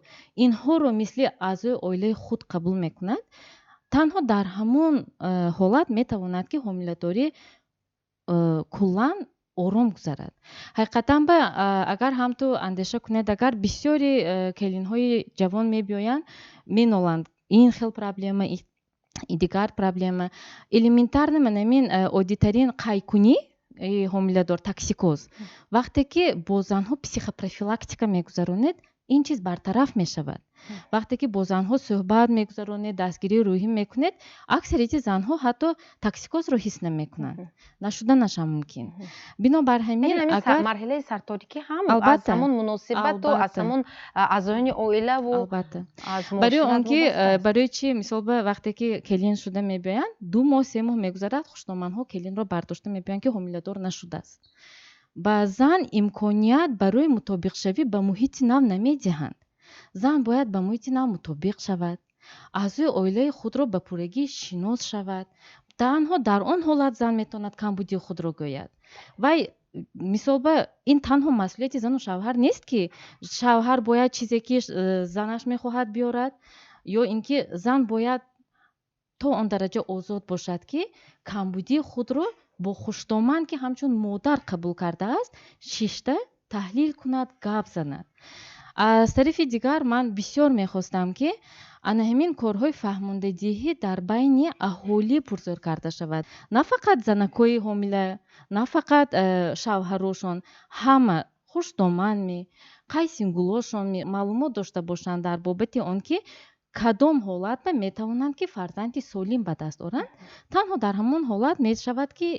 инҳоро мисли аъзои оилаи худ қабул мекунад, танҳо дар ҳамон ҳолат метавонад, ки ҳомиладорӣ куллан ором гузарад. Ҳақиқатан ба агар ҳам ту андеша кунед, агар бисёри келинҳои ҷавон мебиёянд, меноланд, ин хел проблема, дигар проблема, элементарно манамин оддитарин қайкунӣ ҳомиладор, токсикоз, вақте ки бо занҳо психопрофилактика мегузаронед, ин чиз бартараф мешавад. Вақте ки бо занҳо суҳбат мегузаронед, дастгирии рӯҳӣ мекунед, аксарияти занҳо ҳатто токсикозро ҳис намекунанд, нашуданашам мумкин. Бинобар ҳамин агар марҳилаи сарторикӣ ҳам аз ҳамон муносибату аз ҳамон аъзоёни оилаву Албатта, барои он ки, барои чи, мисол, вақте ки келин шуда мебиёянд, 2 моҳ, 3 моҳ мегузарад, хуштоманҳо келинро бардошта мебиёянд, ки ҳомиладор нашудааст. Ба зан имконият барои мутобиқшавӣ ба муҳити нав намедиҳанд. Зан бояд ба муҳити нав мутобиқ шавад, аъзои оилаи худро ба пуррагӣ шинос шавад. Танҳо дар он ҳолат зан метавонад камбудии худро гӯяд. Вай, мисол, ба ин танҳо масъулияти зану шавҳар нест, ки шавҳар бояд чизе ки занаш мехоҳад биёрад, ё ин ки зан бояд то он дараҷа озод бошад, ки камбудии худро бо хуштоман, ки ҳамчун модар қабул кардааст, шишта таҳлил кунад, гап занад. Аз тарафи дигар, ман бисёр мехостам, ки ана ҳамин корҳои фаҳмондадиҳӣ дар байни аҳолӣ пурзӯр карда шавад, на фақат занакҳои ҳомила, на фақат шавҳарошон, ҳама хуштоманми, қайсингулошонми маълумот дошта бошанд дар бобати он, ки кадом ҳолатба метавонанд, ки фарзанди солим ба даст оранд. Танҳо дар ҳамон ҳолат мешавад, ки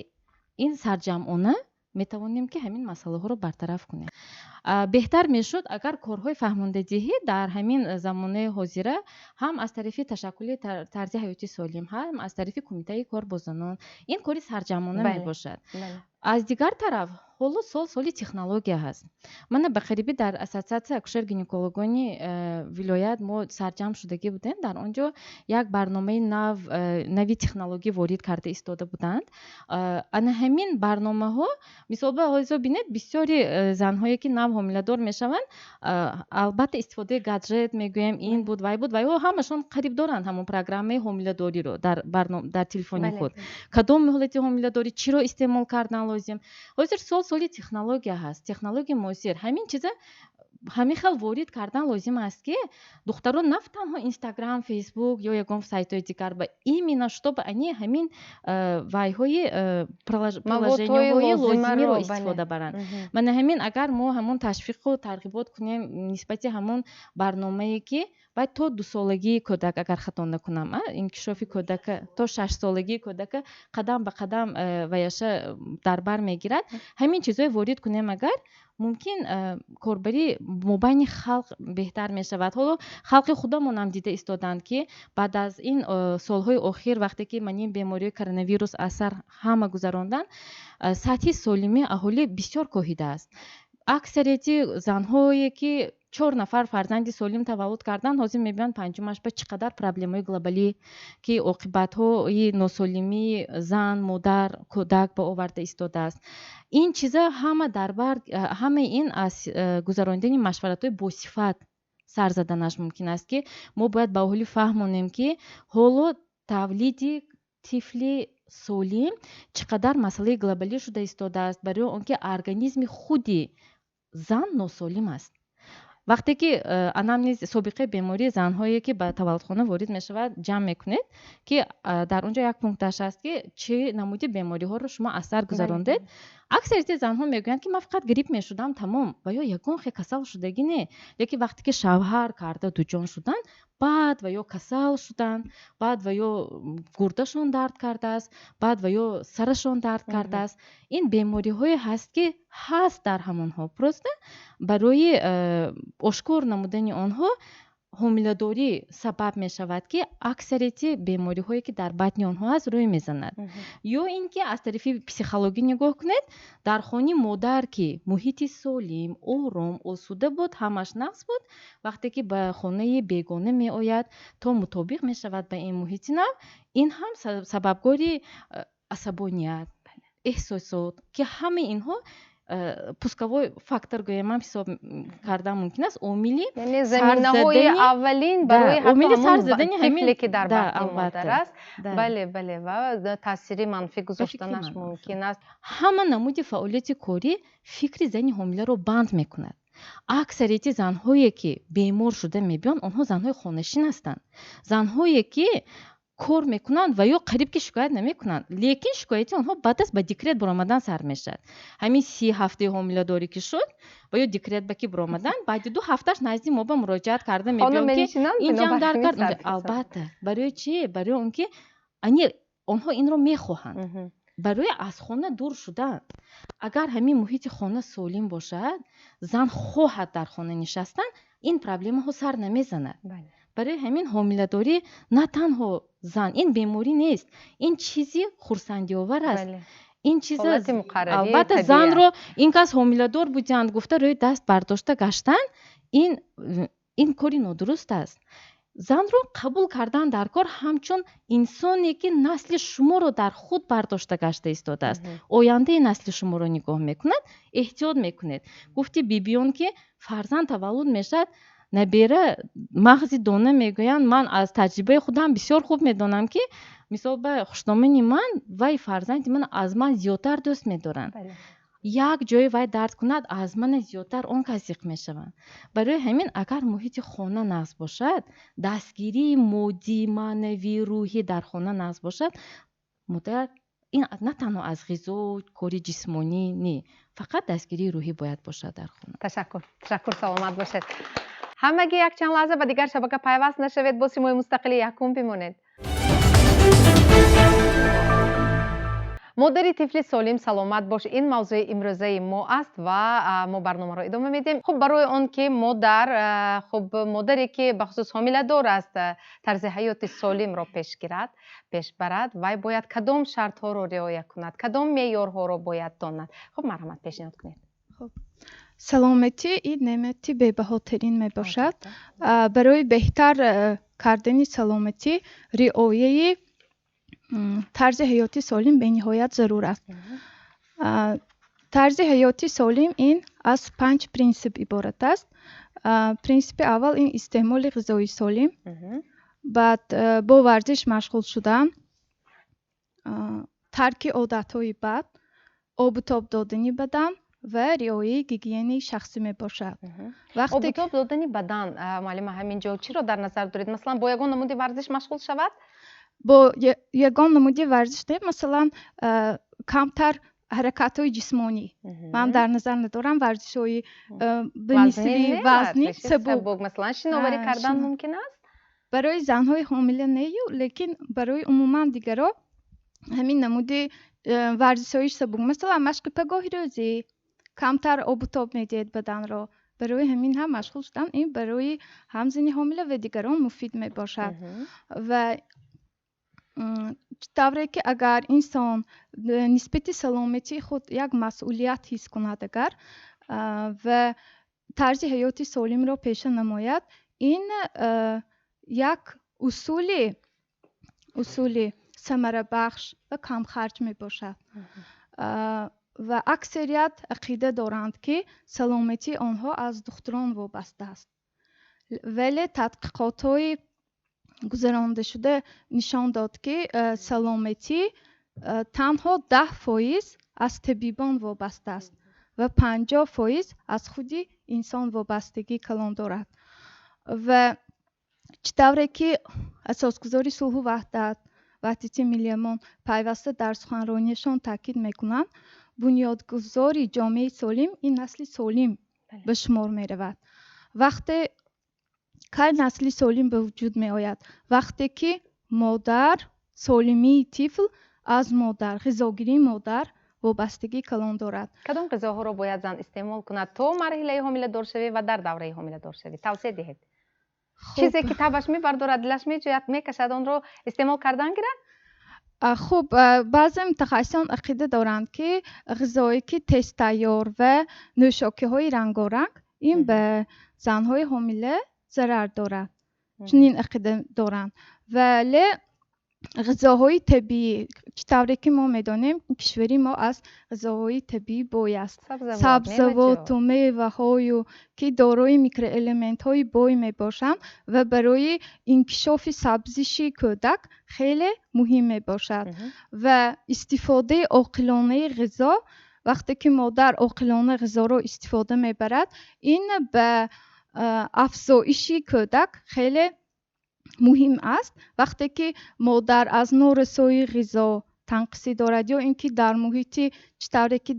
ин сарҷамъона метавонем, ки ҳамин масъалаҳоро бартараф кунем. Беҳтар мешуд, агар корҳои фаҳмондадиҳӣ дар ҳамин замонаи ҳозира ҳам аз тарафи ташаккули тарзи ҳаёти солим, ҳам аз тарафи кумитаи кор бо занон, ин кори сарҷамъона мебошад. Аз дигар тараф, ҳоло сол соли технология ҳаст. Мана, ба қарибӣ дар ассотсиатсияи акушер гинекологони вилоят мо сарҷамъ шудагӣ будем. Дар он ҷо як барномаи нав, нави технологӣ ворид карда истода буданд. Ана ҳамин барномаҳо, мисол, ба ҳозир бинед, бисёри занҳое ки нав ҳомиладор мешаванд, албатта, истифодаи гаджет мегӯем, ин буд, вай буд, вайҳо ҳамашон қариб доранд ҳамон программаи ҳомиладориро дар телефони худ, кадом ҳолати ҳомиладорӣ, чиро истеъмол кардан лозим. Ҳозир сол соли технология ҳаст, технологияи муосир. Ҳамин чиза ҳамин хел ворид кардан лозим аст, ки духтарон на танҳо Инстаграм, Фейсбук ё ягон сайтҳои дигар ба, именно чтобы они ҳамин вайҳои приложениҳои лозимиро истифода баранд. Мана ҳамин, агар мо ҳамон ташвиқу тарғибот кунем нисбати ҳамон барномае, ки вай то 2-солагии кӯдак, агар хато накунам, инкишофи кӯдака то 6-солагии кӯдака қадам ба қадам ваяша дар бар мегирад, ҳамин чизҳое ворид кунем агар, мумкин корбарӣ мобайни халқ беҳтар мешавад. Ҳоло халқи худамонам дида истоданд, ки баъд аз ин солҳои охир, вақте ки манин бемории коронавирус аз сар ҳама гузаронданд, сатҳи солимии аҳолӣ бисёр коҳидааст. Аксарияти занҳое ки чор нафар фарзанди солим таваллуд карданд, ҳозир мебинанд, панҷумаш ба чӣ қадар проблемаҳои глобалӣ, ки оқибатҳои носолимии зан, модар, кӯдак ба оварда истодааст. Ин чиза ҳама дар бар, ҳамаи ин аз гузаронидани машваратҳои босифат сар заданаш мумкин аст, ки мо бояд ба аҳолӣ фаҳмонем, ки ҳоло тавлиди тифли солим чӣ қадар масъалаи глобалӣ шуда истодааст, барои он ки организми худи зан носолим аст. Вақте ки анамнез, собиқаи бемории занҳое ки ба таваллудхона ворид мешавад, ҷамъ мекунед, ки дар он ҷо як пункташ аст, ки чӣ намуди бемориҳоро шумо аз сар гузарондед, аксарияти занҳо мегӯянд, ки ман фақат грипп мешудам, тамом, ва ё ягон хел касал шудагӣ не. Лекин вақте ки шавҳар карда дуҷон шуданд, баъд ва ё касал шуданд, баъд ва ё гурдашон дард кардааст, баъд ва ё сарашон дард кардааст. Ин бемориҳое ҳаст, ки ҳаст дар ҳамонҳо, просто барои ошкор намудани онҳо ҳомиладорӣ сабаб мешавад, ки аксарияти бемориҳое ки дар батни онҳо ҳаст, рӯй мезанад. Ё ин ки аз тарафи психологӣ нигоҳ кунед, дар хони модар ки муҳити солим, ором, осуда буд, ҳамаш нағз буд, вақте ки ба хонаи бегона меояд, то мутобиқ мешавад ба ин муҳити нав, ин ҳам сабабгори асабоният, эҳсосот, ки ҳамаи инҳо пусковой фактор гӯям ҳисоб кардан мумкин аст, омили яъне заминаҳои аввалин барои ҳатто ҳамон тифле, ки дар батни модар аст. Бале, ва таъсири манфӣ гузоштанаш мумкин аст. Ҳама намуди фаъолияти корӣ фикри зани ҳомиларо банд мекунад. Аксарияти занҳое ки бемор шуда мебиёнд, онҳо занҳои хонашин ҳастанд. Занҳое ки кор мекунанд ва ё қариб ки шикоят намекунанд, лекин шикояти онҳо баъд аз ба декрет баромадан сар мешавад. Ҳамин 30 ҳафтаи ҳомиладорӣ ки шуд ва ё декрет ба ки баромадан, баъди 2 ҳафташ назди мо ба муроҷиат карда мебиёнд, ки инҷам дард кард. Албатта, барои чӣ? Барои он ки ани онҳо инро мехоҳанд барои аз хона дур шудан. Агар ҳамин муҳити хона солим бошад, зан хоҳад дар хона нишастан, ин проблемаҳо сар намезанад. Барои ҳамин ҳомиладорӣ на танҳо зан, ин беморӣ нест, ин чизи хурсандиовар аст. Ин чиз албатта занро ин кас ҳомиладор будианд гуфта, рӯи даст бардошта гаштан, ин кори нодуруст аст. Занро қабул кардан дар кор ҳамчун инсоне, ки насли шуморо дар худ бардошта гашта истодааст, ояндаи насли шуморо нигоҳ мекунад, эҳтиёт мекунед. Гуфти бибиён, ки фарзанд таваллуд мешавад, набера мағзи дона мегӯянд. Ман аз таҷрибаи худам бисёр хуб медонам, ки мисол ба хушномини ман вай фарзанди ман аз ман зиёдтар дӯст медоранд. Як ҷое вай дард кунад, аз мана зиёдтар он кас зиқ мешаванд. Барои ҳамин, агар муҳити хона нағз бошад, дастгирии моддӣ, маънавӣ, рӯҳӣ дар хона нағз бошад, модар ин на танҳо аз ғизо, кори ҷисмонӣ не, фақат дастгирии рӯҳӣ бояд бошад дар хона. Ташаккур, ташаккур, саломат бошед. Ҳамагӣ якчанд лаҳза ба дигар шабака пайваст нашавед, бо Симои мустақили якум бимонед. Модари тифли солим саломат бош, ин мавзӯи имрӯзаи мо аст ва мо барномаро идома медиҳем. Хуб, барои он ки модар, хуб, модаре ки бахусус ҳомиладор аст, тарзи ҳаёти солимро пеш гирад, пеш барад, вай бояд кадом шартҳоро риоя кунад, кадом меъёрҳоро бояд донад? Хуб, марҳамат, пешниҳод кунед. Хуб, саломатӣ ин неъмати бебаҳотарин мебошад. Барои беҳтар кардани саломатӣ риояи тарзи ҳаёти солим бениҳоят зарур аст. Тарзи ҳаёти солим ин аз 5 принсип иборат аст. Принсипи аввал ин истеъмоли ғизои солим, баъд бо варзиш машғул шудан, тарки одатҳои бад, обу тоб додани бадан ва риояи гигиенаи шахсӣ мебошад. Обу тоб додани бадан, муаллима, ҳамин ҷо чиро дар назар доред? Масалан, бо ягон намуди варзиш машғул шавад? Бо ягон намуди варзиш не, масалан, камтар ҳаракатҳои ҷисмонӣ. Ман дар назар надорам варзишҳои ба мисли вазнӣ, сабук. Масалан, шиноварӣ кардан мумкин аст? Барои занҳои ҳомила нею, лекин барои умуман дигаро ҳамин намуди варзишҳои сабук, масалан, машқи пагоҳи рӯзӣ, камтар обу тоб медиҳед баданро. Барои ҳамин ҳам машғул шудан ин барои ҳам зани ҳомила ва дигарон муфид мебошад. Ва тавре ки агар инсон нисбати саломатии худ як масъулият ҳис кунад агар ва тарзи ҳаёти солимро пеша намояд, ин як усули самарабахш ва камхарҷ мебошад. Ва аксарият ақида доранд, ки саломатии онҳо аз духтурон вобаста аст. Вале тадқиқотҳои гузарондашуда нишон дод, ки саломатӣ танҳо 10% аз табибон вобаста аст ва 50% аз худи инсон вобастагии калон дорад. Ва чӣ тавре ки асосгузори сулҳу ваҳдат, Ваҳдати миллиямон пайваста дар суханрониашон таъкид мекунанд, бунёдгузори ҷомеаи солим ин насли солим ба шумор меравад. Вақте кай насли солим ба вуҷуд меояд? Вақте ки модар, солимии тифл аз модар, ғизогирии модар вобастагии калон дорад. Кадом ғизоҳоро бояд зан истеъмол кунад то марҳилаи ҳомиладоршавӣ ва дар давраи ҳомиладоршавӣ? Тавсия диҳед. Чизе ки табаш мебардорад, дилаш меҷӯяд, мекашад, онро истеъмол кардан гирад? Хуб, баъзе мутахассисон ақида доранд, ки ғизое ки тезтайёр ва нӯшокиҳои рангоранг ин ба занҳои ҳомила зарар дорад. Чунин ақида доранд. Вале ғизоҳои табиӣ, чӣ тавре ки мо медонем, кишвари мо аз ғизоҳои табиӣ бой аст. Сабзавоту меваҳою ки дорои микроэлементҳои бой мебошанд ва барои инкишофи сабзиши кӯдак хеле муҳим мебошад. Ва истифодаи оқилонаи ғизо, вақте ки модар оқилона ғизоро истифода мебарад, ин ба афзоиши кӯдак хеле муҳим аст. Вақте ки модар аз норасоии ғизо танқисӣ дорад ё ин ки дар муҳити, чӣ тавре ки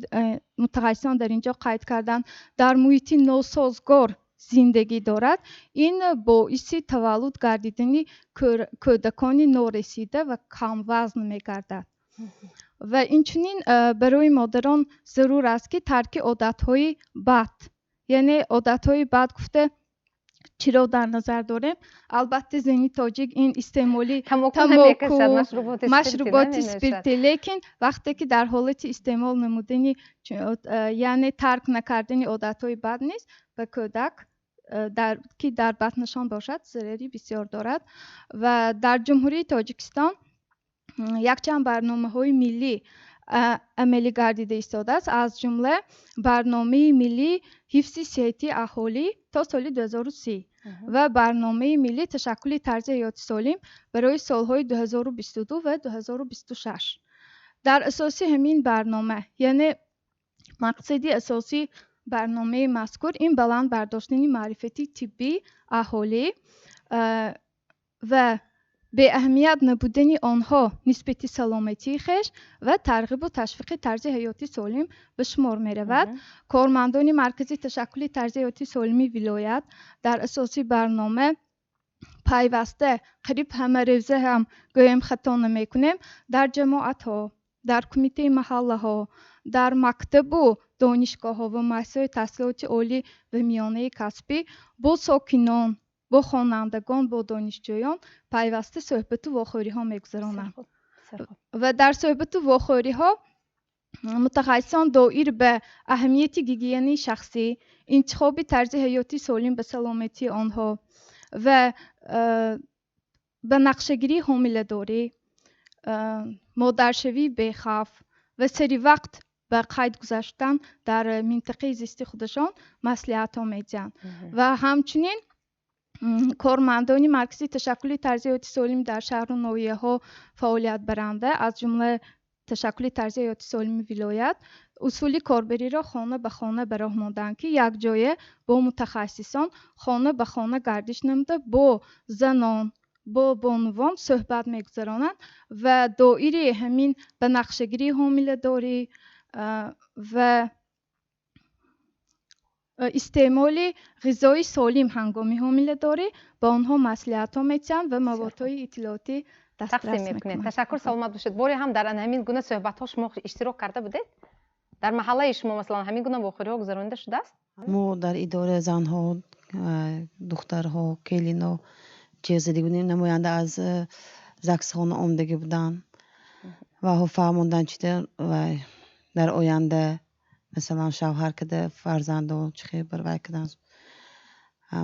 мутахассисон дар ин ҷо қайд карданд, дар муҳити носозгор зиндагӣ дорад, ин боиси таваллуд гардидани кӯдакони норасида ва камвазн мегардад. Ва инчунин барои модарон зарур аст, ки тарки одатҳои бад, яъне одатҳои бад гуфта Чиро дар назар дорем? Албатта, зани тоҷик ин истеъмоли тамоку, машруботи спиртӣ, лекин вақте ки дар ҳолати истеъмол намудани, яъне тарк накардани одатҳои бад низ ба кӯдак, ки дар батнашон бошад, зарари бисёр дорад. Ва дар Ҷумҳурии Тоҷикистон якчанд барномаҳои миллӣ амалӣ гардида истодааст, аз ҷумла Барномаи миллии ҳифзи сиҳатии аҳолӣ то соли 2030 ва Барномаи миллии ташаккули тарзи ҳаёти солим барои солҳои 2022 ва 2026. Дар асоси ҳамин барнома, яъне мақсади асосии барномаи мазкур ин баланд бардоштани маърифати тиббии аҳолӣ ва беаҳамият набудани онҳо нисбати саломатии хеш ва тарғибу ташвиқи тарзи ҳаёти солим ба шумор меравад. Кормандони Маркази ташаккули тарзи ҳаёти солими вилоят дар асоси барнома пайваста, қариб ҳамарӯза ҳам гӯем хато намекунем, дар ҷамоатҳо, дар кумитаи маҳаллаҳо, дар мактабу донишгоҳҳо ва муассисаҳои таҳсилоти олӣ ва миёнаи касбӣ бо сокинон, бо хонандагон, бо донишҷӯён пайваста суҳбату вохӯриҳо мегузаронанд. Ва дар суҳбату вохӯриҳо мутахассисон доир ба аҳамияти гигиенаи шахсӣ, интихоби тарзи ҳаёти солим ба саломатии онҳо ва ба нақшагирии ҳомиладорӣ, модаршавии бехавф ва сари вақт ба қайд гузаштан дар минтақаи зисти худашон маслиҳатҳо медиҳанд. Ва ҳамчунин кормандони Маркази ташаккули тарзи ҳаёти солим дар шаҳру ноҳияҳо фаъолият баранда, аз ҷумла ташаккули тарзи ҳаёти солими вилоят, усули корбариро хона ба хона ба роҳ монданд, ки якҷоя бо мутахассисон хона ба хона гардиш намуда, бо занон, бо бонувон суҳбат мегузаронанд ва доири ҳамин ба нақшагирии ҳомиладорӣ ва истеъмоли ғизои солим ҳангоми ҳомиладорӣ ба онҳо маслиҳатҳо медиҳанд ва маводҳои иттилоотӣ дастрас тақсим мекунед. мекунанд. Ташаккур, саломат бошед. Боре ҳам дар ҳамин гуна суҳбатҳо шумо иштирок карда будед? Дар маҳаллаи шумо, масалан, ҳамин гуна вохӯриҳо гузаронида шудааст? Мо дар идора занҳо, духтарҳо, келино чиз задагӣ будем. Намоянда аз ЗАГСхона омадагӣ буданд ва фаҳмонданд, чӣ вай дар оянда, масалан, шавҳар када, фарзандо чӣ хел бар вай кадан.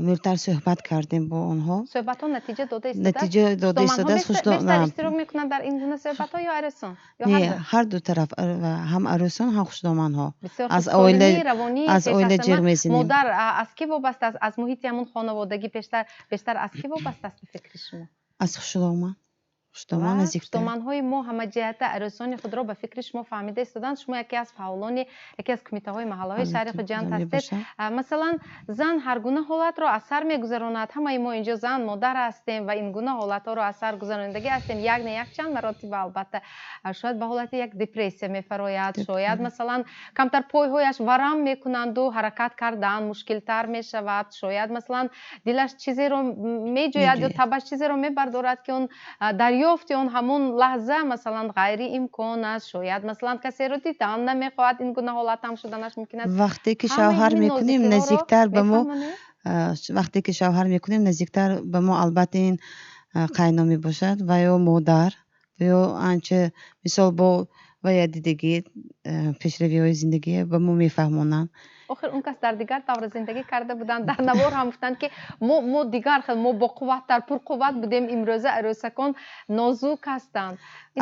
Мӯлтар суҳбат кардем бо онҳо. Суҳбатҳо натиҷа дода истодааст? Натиҷа дода истодааст. Бештар иштирок мекунанд дар ин гуна суҳбатҳо ё арӯсон? Не, ҳар ду тараф, ҳам арӯсон, ҳам хушдоманҳо. Аз оила, аз оила ҷиғ мезанем. Модар аз кӣ вобаста аст? Аз муҳити ҳамон хонаводагӣ бештар аз кӣ вобаста аст ба фикри шумо? Аз хушдоман. Хушдоман наздиктар. Хушдоманҳои мо ҳамаҷиҳата арӯсони худро ба фикри шумо фаҳмида истоданд. Шумо яке аз фаъолони яке аз кумитаҳои маҳаллаҳои шаҳри Хуҷанд ҳастед. Масалан, зан ҳар гуна ҳолатро аз сар мегузаронад. Ҳамаи мо инҷо зан, модар ҳастем ва ин гуна ҳолатҳоро аз сар гузаронидагӣ ҳастем. Як не як чанд маротиба, албатта. Шояд ба ҳолати як депрессия мефарояд, шояд, масалан, камтар пойҳояш варам мекунанду ҳаракат кардан мушкилтар мешавад, шояд, масалан, дилаш чизеро меҷӯяд ё табаш чизеро мебардорад, ки он дарёфти он ҳамон лаҳза, масалан, ғайриимкон аст. Шояд, масалан, касеро дидан намехоҳад. Ин гуна ҳолат ҳам шуданаш мумкин аст. Вақте ки шавҳар мекунем, наздиктар ба мо, вақте ки шавҳар мекунем, наздиктар ба мо, албатта, ин қайно мебошад ва ё модар ва ё анча мисол бо вая дидагӣ, пешравиҳои зиндагӣ ба мо мефаҳмонанд. Охир он кас дар дигар давра зиндагӣ карда буданд. Дар навор ҳам гуфтанд, ки мо дигар хел, мо боқувваттар, пурқувват будем, имрӯза арӯсакон нозук ҳастанд.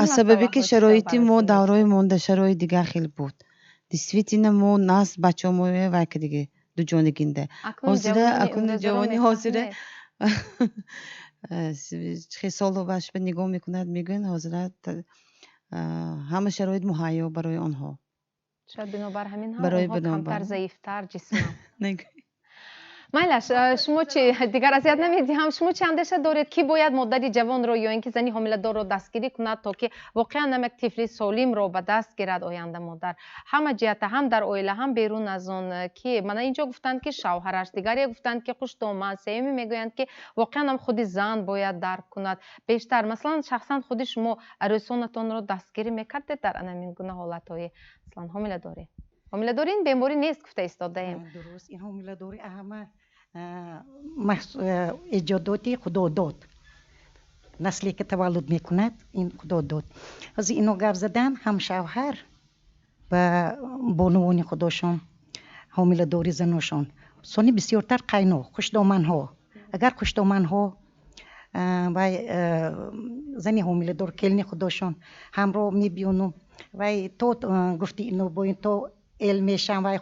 Аз сабабе ки шароити мо давраи монда шароит дигар хел буд, действительно, мо нас бачаҳо мо вай кадиги дуҷонигинда. Ҳозира акнун ҷавони ҳозира хел солу башба нигоҳ мекунад, мегӯянд, ҳозира ҳама шароит муҳайё барои онҳо. Шояд бинобар ҳамин ҳам онҳо камтар заифтар ҷисман. Майлаш, шумо чи, дигар азият намедиҳам, шумо чӣ андеша доред, ки бояд модари ҷавонро ё ин ки зани ҳомиладорро дастгирӣ кунад, то ки воқеан ҳам як тифли солимро ба даст гирад оянда модар, ҳама ҷиҳата, ҳам дар оила, ҳам берун аз он? Ки мана инҷо гуфтанд, ки шавҳараш, дигаре гуфтанд, ки хушдоман, сеюме мегӯянд, ки воқеан ҳам худи зан бояд дарк кунад бештар. Масалан, шахсан худи шумо арӯсонатонро дастгирӣ мекардед дар анамин гуна ҳолатҳои, масалан, ҳомиладорӣ? Ҳомиладорӣ ин беморӣ нест, гуфта истодаем. Дуруст, ин ҳомиладорӣ ҳама Эҷодоти Худодод, насле ки таваллуд мекунад, ин Худодод. Ҳозир ино гап задан, ҳам шавҳар ба бонувони худошон, ҳомиладори заношон, сони бисёртар қайно хушдоманҳо. Агар хушдоманҳо вай зани ҳомиладор, келини худошон ҳамроҳ мебиёну вай то гуфти ино бо ин то эл мешаванд, вай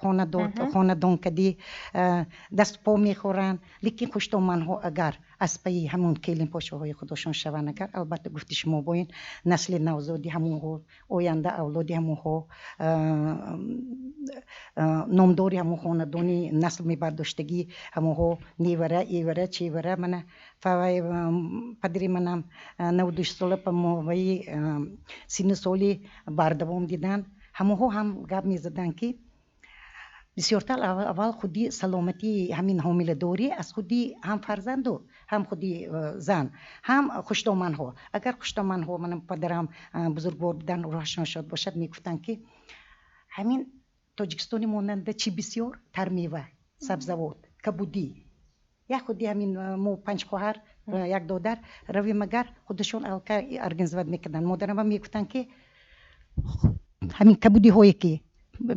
хонадон кадӣ дасту по мехӯранд. Лекин хушдоманҳо агар аз пайи ҳамон келинпошаҳои худошон шаванд, агар, албатта, гуфти шумо бо ин насли навзоди ҳамонҳо, оянда авлоди ҳамонҳо, номдори ҳамон хонадони, насл мебардоштагӣ ҳамонҳо, невара, эвара, чевара. Мана падари манам 96 сола ваи синну соли бардавом дидан. Ҳамонҳо ҳам гап мезаданд, ки бисёртар аввал худи саломатии ҳамин ҳомиладорӣ аз худи ҳам фарзанду, ҳам худи зан, ҳам хушдоманҳо. Агар хушдоманҳо, мана падарам бузургвор будан, рӯҳашон шод бошад, мегуфтанд, ки ҳамин Тоҷикистони монанда чӣ бисёр тармева, сабзавот, кабудӣ, як худи ҳамин мо панҷ хоҳар, як додар равем, агар худашон алка организовать мекарданд. Модарам мегуфтанд, ки ҳамин кабудиҳое ки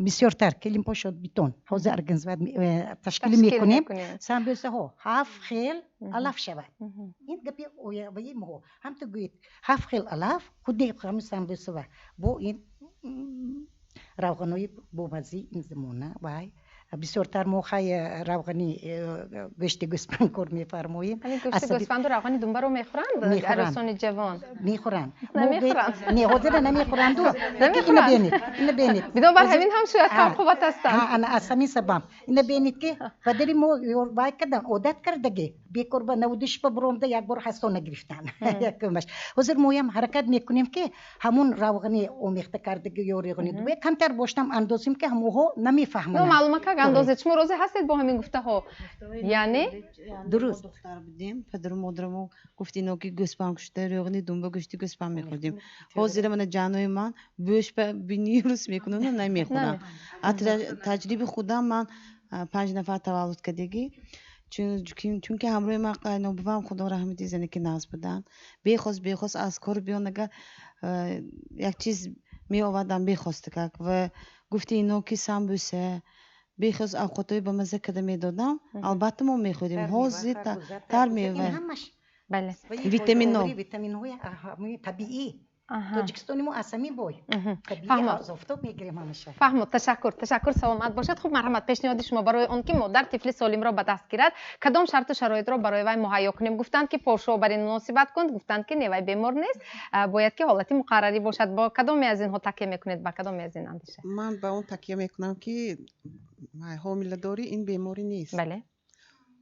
бисёртар келинпошо битон ҳозир организовать ташкил мекунем, самбӯсаҳо ҳафт хел алаф шавад. Ин гапи ваи моҳо ҳамту гӯед, ҳафт хел алаф, худи ҳамин самбӯсава бо ин равғанои бомаззӣ. Ин замона вай бисёртар мо хай равғани гӯшти гӯспанд кор мефармоем. Гӯшти гӯспанду равғани думбаро мехӯранд арӯсони ҷавон? Мехӯранд. Намехӯранд? Не, ҳозира намехӯранду. Ина бинед, ина бинед. Бинобар ҳамин ҳам шояд камқувват ҳастанд. Аз ҳамин сабаб ина бинед, ки падари мо вай кардан, одат кардаги, бекор ба 96 ба буромда як бор ҳастона гирифтан якумаш. Ҳозир моям ҳаракат мекунем, ки ҳамун равғани омехта кардаги ё равғани думба камтар боштам андозем, ки ҳамоҳо намефаҳманд. Маълумакак андозед. Шумо розӣ ҳастед бо ҳамин гуфтаҳо, яъне? Дуруст. Духтар будем, падару модарамо гуфт ино, ки гӯспанд кушта, рӯғни думба, гӯшти гӯспанд мехӯрдем. Ҳозира мана ҷанои ман бӯш ба бинии рӯс мекунану намехӯрам. Таҷриби худам, ман панҷ нафар таваллуд кардагӣ, чунки ҳамроҳи ман қайнобувам, худо раҳмати, зане ки нағз буданд, бехост бехост аз кор биён, агар як чиз меовардам бехостакак ва гуфти ино, ки самбуса, бехост авқотҳои ба мазза карда медодам, албатта мо мехӯрдем. Ҳозир тар мева, витамино. Витаминҳои табиӣ. Тоҷикистони мо аз ҳамин бой, табиӣ, аз офтоб мегирем ҳамаша. Фаҳмо, ташаккур, ташаккур, саломат бошад. Хуб, марҳамат, пешниҳоди шумо барои он ки модар тифли солимро ба даст гирад, кадом шарту шароитро барои вай муҳайё кунем? Гуфтанд, ки подшоҳ бар ин муносибат кунд, гуфтанд, ки не, вай бемор нест, бояд ки ҳолати муқаррарӣ бошад. Бо кадоме аз инҳо такя мекунед, ба кадоме аз ин андеша? Ман ба он такя мекунам, ки ҳомиладорӣ ин беморӣ нест.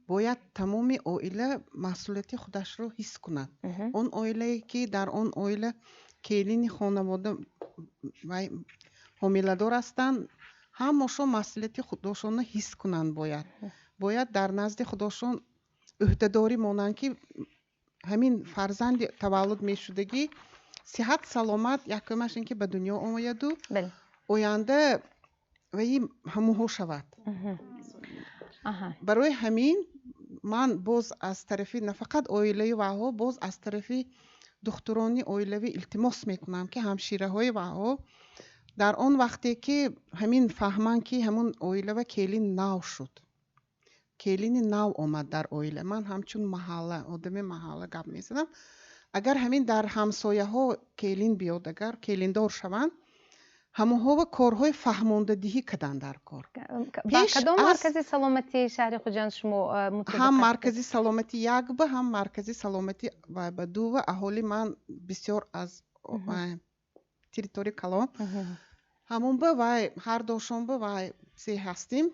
Бояд тамоми оила масъулияти худашро ҳис кунад. Он оилае ки дар он оила келини хонавода вай ҳомиладор ҳастанд, ҳамашон масъулияти худошонро ҳис кунанд. Бояд дар назди худошон ӯҳдадорӣ монанд, ки ҳамин фарзанди таваллуд мешудагӣ сиҳат саломат, якумаш ин ки ба дунё ояду оянда ваи ҳамоҳо шавад. Барои ҳамин ман боз аз тарафи нафақат оилаи ваҳо, боз аз тарафи духтурони оилавӣ илтимос мекунам, ки ҳамшираҳои ваҳо дар он вақте ки ҳамин фаҳманд, ки ҳамун оилава келин нав шуд, келини нав омад дар оила, ман ҳамчун маҳалла, одами маҳалла гап мезанам, агар ҳамин дар ҳамсояҳо келин биёд, агар келиндор шаванд, ҳамонҳо корҳои фаҳмондадиҳӣ карданд дар кор. Ба кадом маркази саломатии шаҳри Хуҷанд шумо? Ҳам маркази саломатӣ як ба, ҳам маркази саломатӣ ба ду ва аҳоли ман бисёр аз территория калон, ҳамон ба вай ҳар дошон ба вай се ҳастем,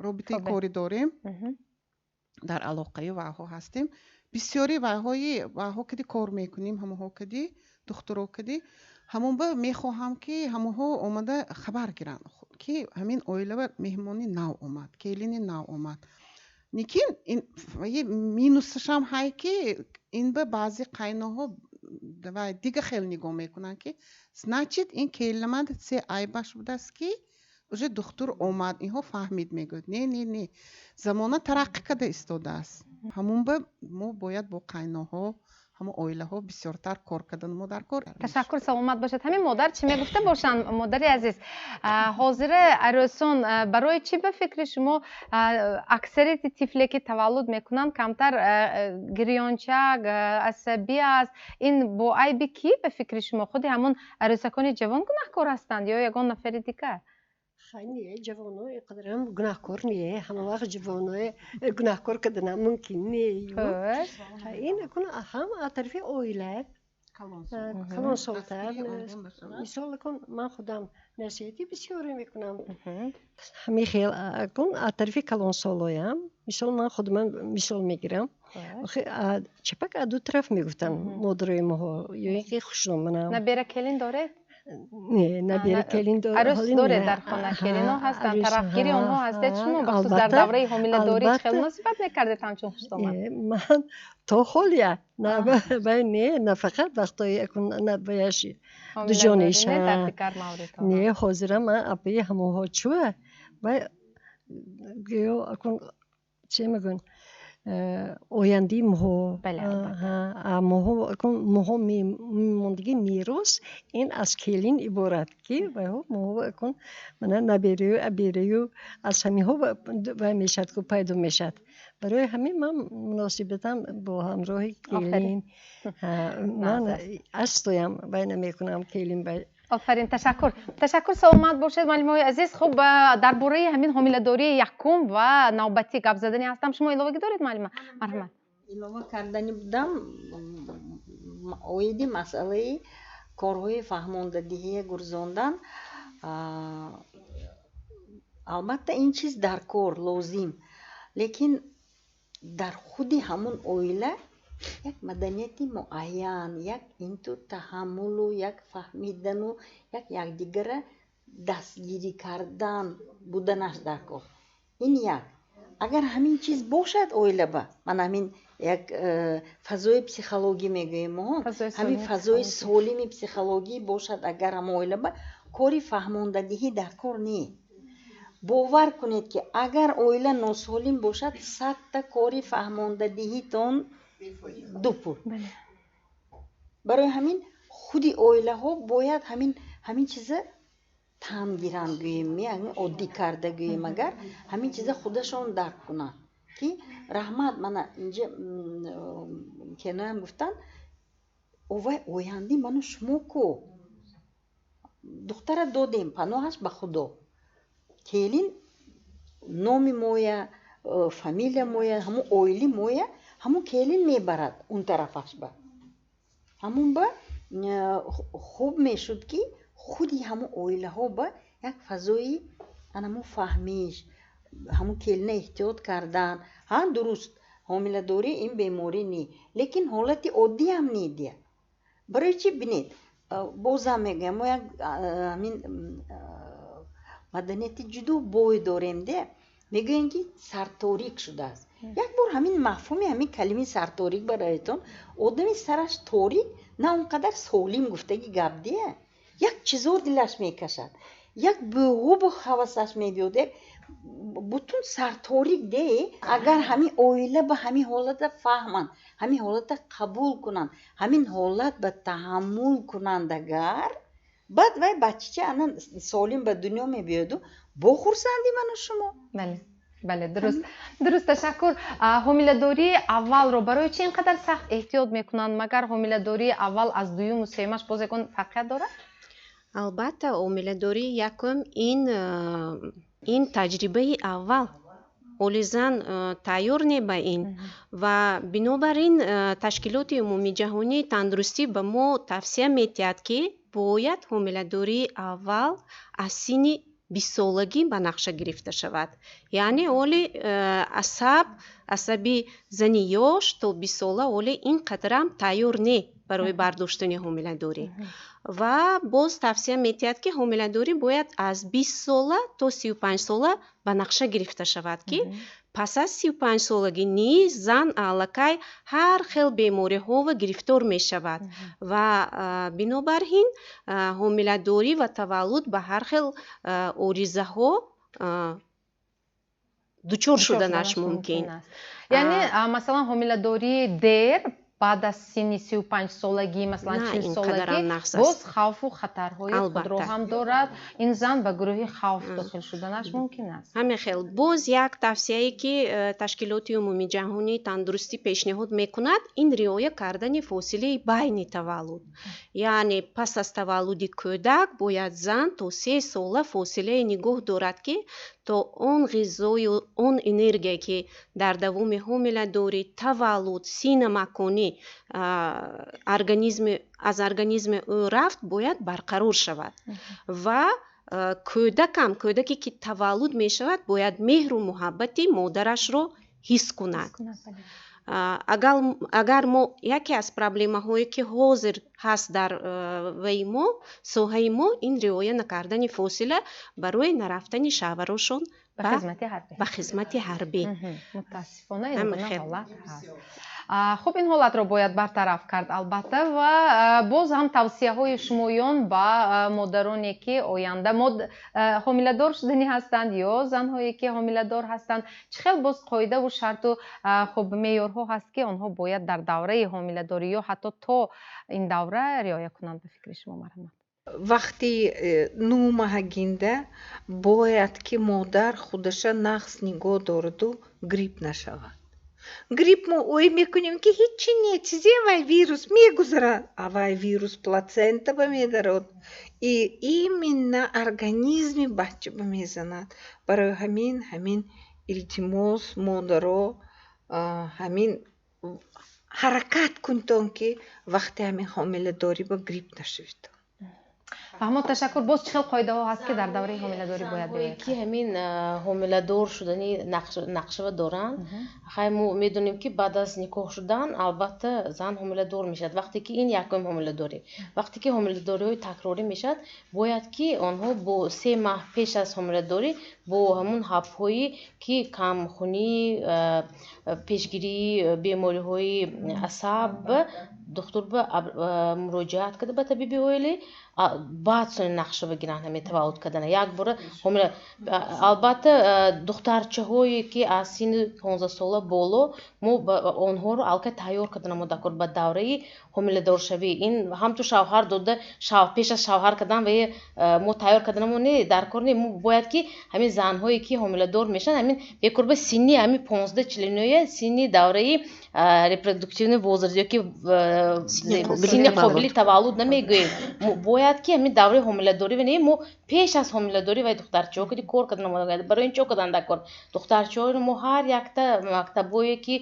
робитаи корӣ дорем, дар алоқаи вайҳо ҳастем, бисёри вайҳои вайҳо кади кор мекунем, ҳамонҳо кади духтуро кади. Ҳамон ба мехоҳам, ки ҳамонҳо омада хабар гиранд, ки ҳамин оилава меҳмони нав омад, келини нав омад. Лекин минусашам ҳай, ки ин ба баъзе қайноҳо вай дига хел нигоҳ мекунанд, ки значит ин келинаманд се айбаш будааст, ки Уже духтур омад, инҳо фаҳмид, мегӯяд: «Не, не, не, замона тараққӣ карда истодааст». Ҳамун ба мо бояд бо қайноҳо, ҳамон оилаҳо бисёртар кор кардан мо дар кор. Ташаккур, саломат бошед. Ҳамин модар чӣ мегуфта бошанд? Модари азиз, ҳозира арӯсон барои чӣ, ба фикри шумо, аксарияти тифле ки таваллуд мекунанд, камтар гирёнчак, асабӣ аст? Ин бо айби кӣ, ба фикри шумо? Худи ҳамон арӯсакони ҷавон гунаҳкор ҳастанд ё ягон нафари дигар? Не, ҷавоно қадарам гунаҳкор не, ҳама вақт ҷавоное гунаҳкор карданам мумкин не. Ин акун ҳам аз тарафи оила, калонсолтар. Мисол, акун ман худам насиҳати бисёре мекунам. Ҳамин хел акун аз тарафи калонсолоям. Мисол, ман худман мисол мегирам. Чапак аз ду тараф мегуфтанд модарои моҳо ё ин ки хушноманам. Набера, келин доред? Не, набера, келин. Арӯс доред дар хона, келино ҳастанд, тарафгири онҳо ҳастед шумо? Бахусус дар давраи ҳомиладорӣ чӣ хел муносибат мекардед ҳамчун хуштомад? Ман то ҳолия не, на фақат вақтҳои акун набаяши дуҷониша. Не, ҳозира ман апаи ҳамонҳо чӯа вай гӯё акун че мегӯянд, ояндаи моҳо, моҳо, моҳо мемондагӣ мерос ин аз келин иборат, ки вайҳо моҳо акун мана набераю абераю аз ҳаминҳо вай мешавад ку, пайдо мешавад. Барои ҳамин ман муносибатам бо ҳамроҳи келин ман астоям вай намекунам келин. Офарин, ташаккур, ташаккур, саломат бошед, муаллимои азиз. Хуб, дар бораи ҳамин ҳомиладории якум ва навбатӣ гап задани ҳастам. Шумо иловагӣ доред, муаллима? Марҳамат. Илова кардани будам оиди масъалаи корҳои фаҳмондадиҳия гурзондан. Албатта, ин чиз дар кор лозим, лекин дар худи ҳамун оила як маданияти муайян, як инту таҳаммулу, як фаҳмидану, як якдигара дастгирӣ кардан буданаш дар кор. Ин як, агар ҳамин чиз бошад оилаба, ман ҳамин як фазои психологӣ мегӯем мо, ҳамин фазои солими психологӣ бошад агар ҳама оилаба, кори фаҳмондадиҳӣ дар кор не. Бовар кунед, ки агар оила носолим бошад, садта кори фаҳмондадиҳитон ду пул. Барои ҳамин худи оилаҳо бояд ҳамин чиза тан гиранд, гӯем, оддӣ карда гӯем, агар ҳамин чиза худашон дарк кунанд, ки раҳмат, мана инҷа кеноям гуфтанд, овай оянди ману шумо ку, духтара додем, паноҳаш ба Худо, келин номи моя, фамилия моя, ҳамун оили моя, ҳамун келин мебарад он тарафаш ба. Ҳамун ба хуб мешуд, ки худи ҳамун оилаҳо ба як фазои анамун фаҳмиш, ҳамун келина эҳтиёт кардан. Ҳа, дуруст, ҳомиладорӣ ин беморӣ не, лекин ҳолати оддиам не дия. Барои чӣ, бинед, бозам мегӯям, мо як ҳамин маданияти ҷудо бой дорем де, мегӯем, ки сарторик шудааст. Як бор ҳамин мафҳуми ҳамин калимаи сарторик бароятон, одами сараш торик на он қадар солим гуфтаги гап дия. Як чизо дилаш мекашад, як бӯғубу ҳавасаш мебиёд, як бутун сарторик де. Агар ҳамин оила ба ҳамин ҳолата фаҳманд, ҳамин ҳолата қабул кунанд, ҳамин ҳолат ба таҳаммул кунанд агар, баъд вай бачача ана солим ба дунё мебиёду бо хурсандӣ ману шумо. Бале, бале, дуруст, дуруст, ташаккур. Ҳомиладории аввалро барои чӣ ин қадар сахт эҳтиёт мекунанд? Магар ҳомиладории аввал аз дуюму сеюмаш боз ягон фарқият дорад? Албатта, ҳомиладории якум ин таҷрибаи аввал, оли зан тайёр не ба ин, ва бинобар ин Ташкилоти умумиҷаҳонии тандурустӣ ба мо тавсия медиҳад, ки бояд ҳомиладории аввал аз синни 20-солагӣ ба нақша гирифта шавад. Яъне оли асаби зани ёш то 20 сола оле ин қадарам тайёр не барои бардоштани ҳомиладорӣ. Ва боз тавсия медиҳад, ки ҳомиладорӣ бояд аз 20 сола то 35 сола ба нақша гирифта шавад, ки Пас аз 35-солагӣ низ зан аллакай ҳар хел бемориҳова гирифтор мешавад ва бинобар ин ҳомиладорӣ ва таваллуд ба ҳар хел оризаҳо дучор шуданаш мумкин. Яъне, масалан, ҳомиладории дер баъд аз синни 35-солагӣ, масалан, 40-солагӣ, боз хавфу хатарҳои худро ҳам дорад. Ин зан ба гурӯҳи хавф дохил шуданаш мумкин аст. Ҳамин хел. Боз як тавсияе, ки Ташкилоти Умумиҷаҳонии тандурустӣ пешниҳод мекунад, ин риоя кардани фосилаи байни таваллуд. Яъне пас аз таваллуди кӯдак бояд зан то 3 сола фосилае нигоҳ дорад, ки то он ғизою он энергия, ки дар давоми ҳомиладорӣ, таваллуд, синамаконӣ организми аз организми ӯ рафт, бояд барқарор шавад. Ва кӯдакам, кӯдаке ки таваллуд мешавад, бояд меҳру муҳаббати модарашро ҳис кунад. Агар мо яке аз проблемаҳое, ки ҳозир ҳаст дар ваи мо, соҳаи мо, ин риоя накардани фосила барои нарафтани шавҳарошон ба хизмати ҳарбӣ. Мутаассифона, ин гуна ҳолат ҳаст. Хуб, ин ҳолатро бояд бартараф кард, албатта. Ва боз ҳам тавсияҳои шумоён ба модароне, ки оянда ҳомиладор шуданӣ ҳастанд ё занҳое, ки ҳомиладор ҳастанд, чӣ хел боз қоидаву шарту, хуб, меъёрҳо ҳаст, ки онҳо бояд дар давраи ҳомиладорӣ ё ҳатто то ин давра риоя кунанд, ба фикри шумо? Марҳамат. Вақти нӯҳмоҳагинда бояд ки модар худаша нағз нигоҳ дораду грипп нашавад. Грипп мо ой мекунем, ки ҳечи не, чизе, вай вирус мегузарад, а вай вирус плацента ба медарод и именно организми бача ба мезанад. Барои ҳамин, илтимос, модаро, ҳамин ҳаракат кунтон, ки вақти ҳамин ҳомиладорӣ ба грипп нашавед. Фаҳмо, ташаккур. Боз чӣ хел қоидаҳо ҳаст, ки дар давраи ҳомиладорӣ бояд риоя ки ҳамин ҳомиладор шудани нақшава доранд? Хай, мо медонем, ки баъд аз никоҳ шудан, албатта, зан ҳомиладор мешавад. Вақте ки ин якум ҳомиладорӣ, вақте ки ҳомиладориҳои такрорӣ мешавад, бояд ки онҳо бо 3 маҳ пеш аз ҳомиладорӣ бо ҳамун ҳабҳое, ки камхунӣ, пешгирии бемориҳои асаб, духтур ба муроҷиат карда, ба табиби оилӣ, баъд сони нақша бигиранд ҳамин таваллуд кардана якбора ҳомила. Албатта, духтарчаҳое, ки аз синни 15-сола боло, мо онҳоро аллакай тайёр карда мо даркор ба давраи ҳомиладоршавӣ. Ин ҳамту шавҳар дода, пеш аз шавҳар кардан ва мо тайёр карданамо не, даркор не. Мо бояд ки ҳамин занҳое, ки ҳомиладор мешаванд, ҳамин бекор ба синни ҳамин 15 чилиноя, синни давраи репродуктивный возраст ё ки синни қобили таваллуд намегӯем, бояд ки ҳамин давраи ҳомиладорӣ ва не, мо пеш аз ҳомиладорӣ вай духтарчаҳо кади кор кардан. Барои ин чо кардан даркор? Духтарчаҳоро мо ҳар якта мактабҳое, ки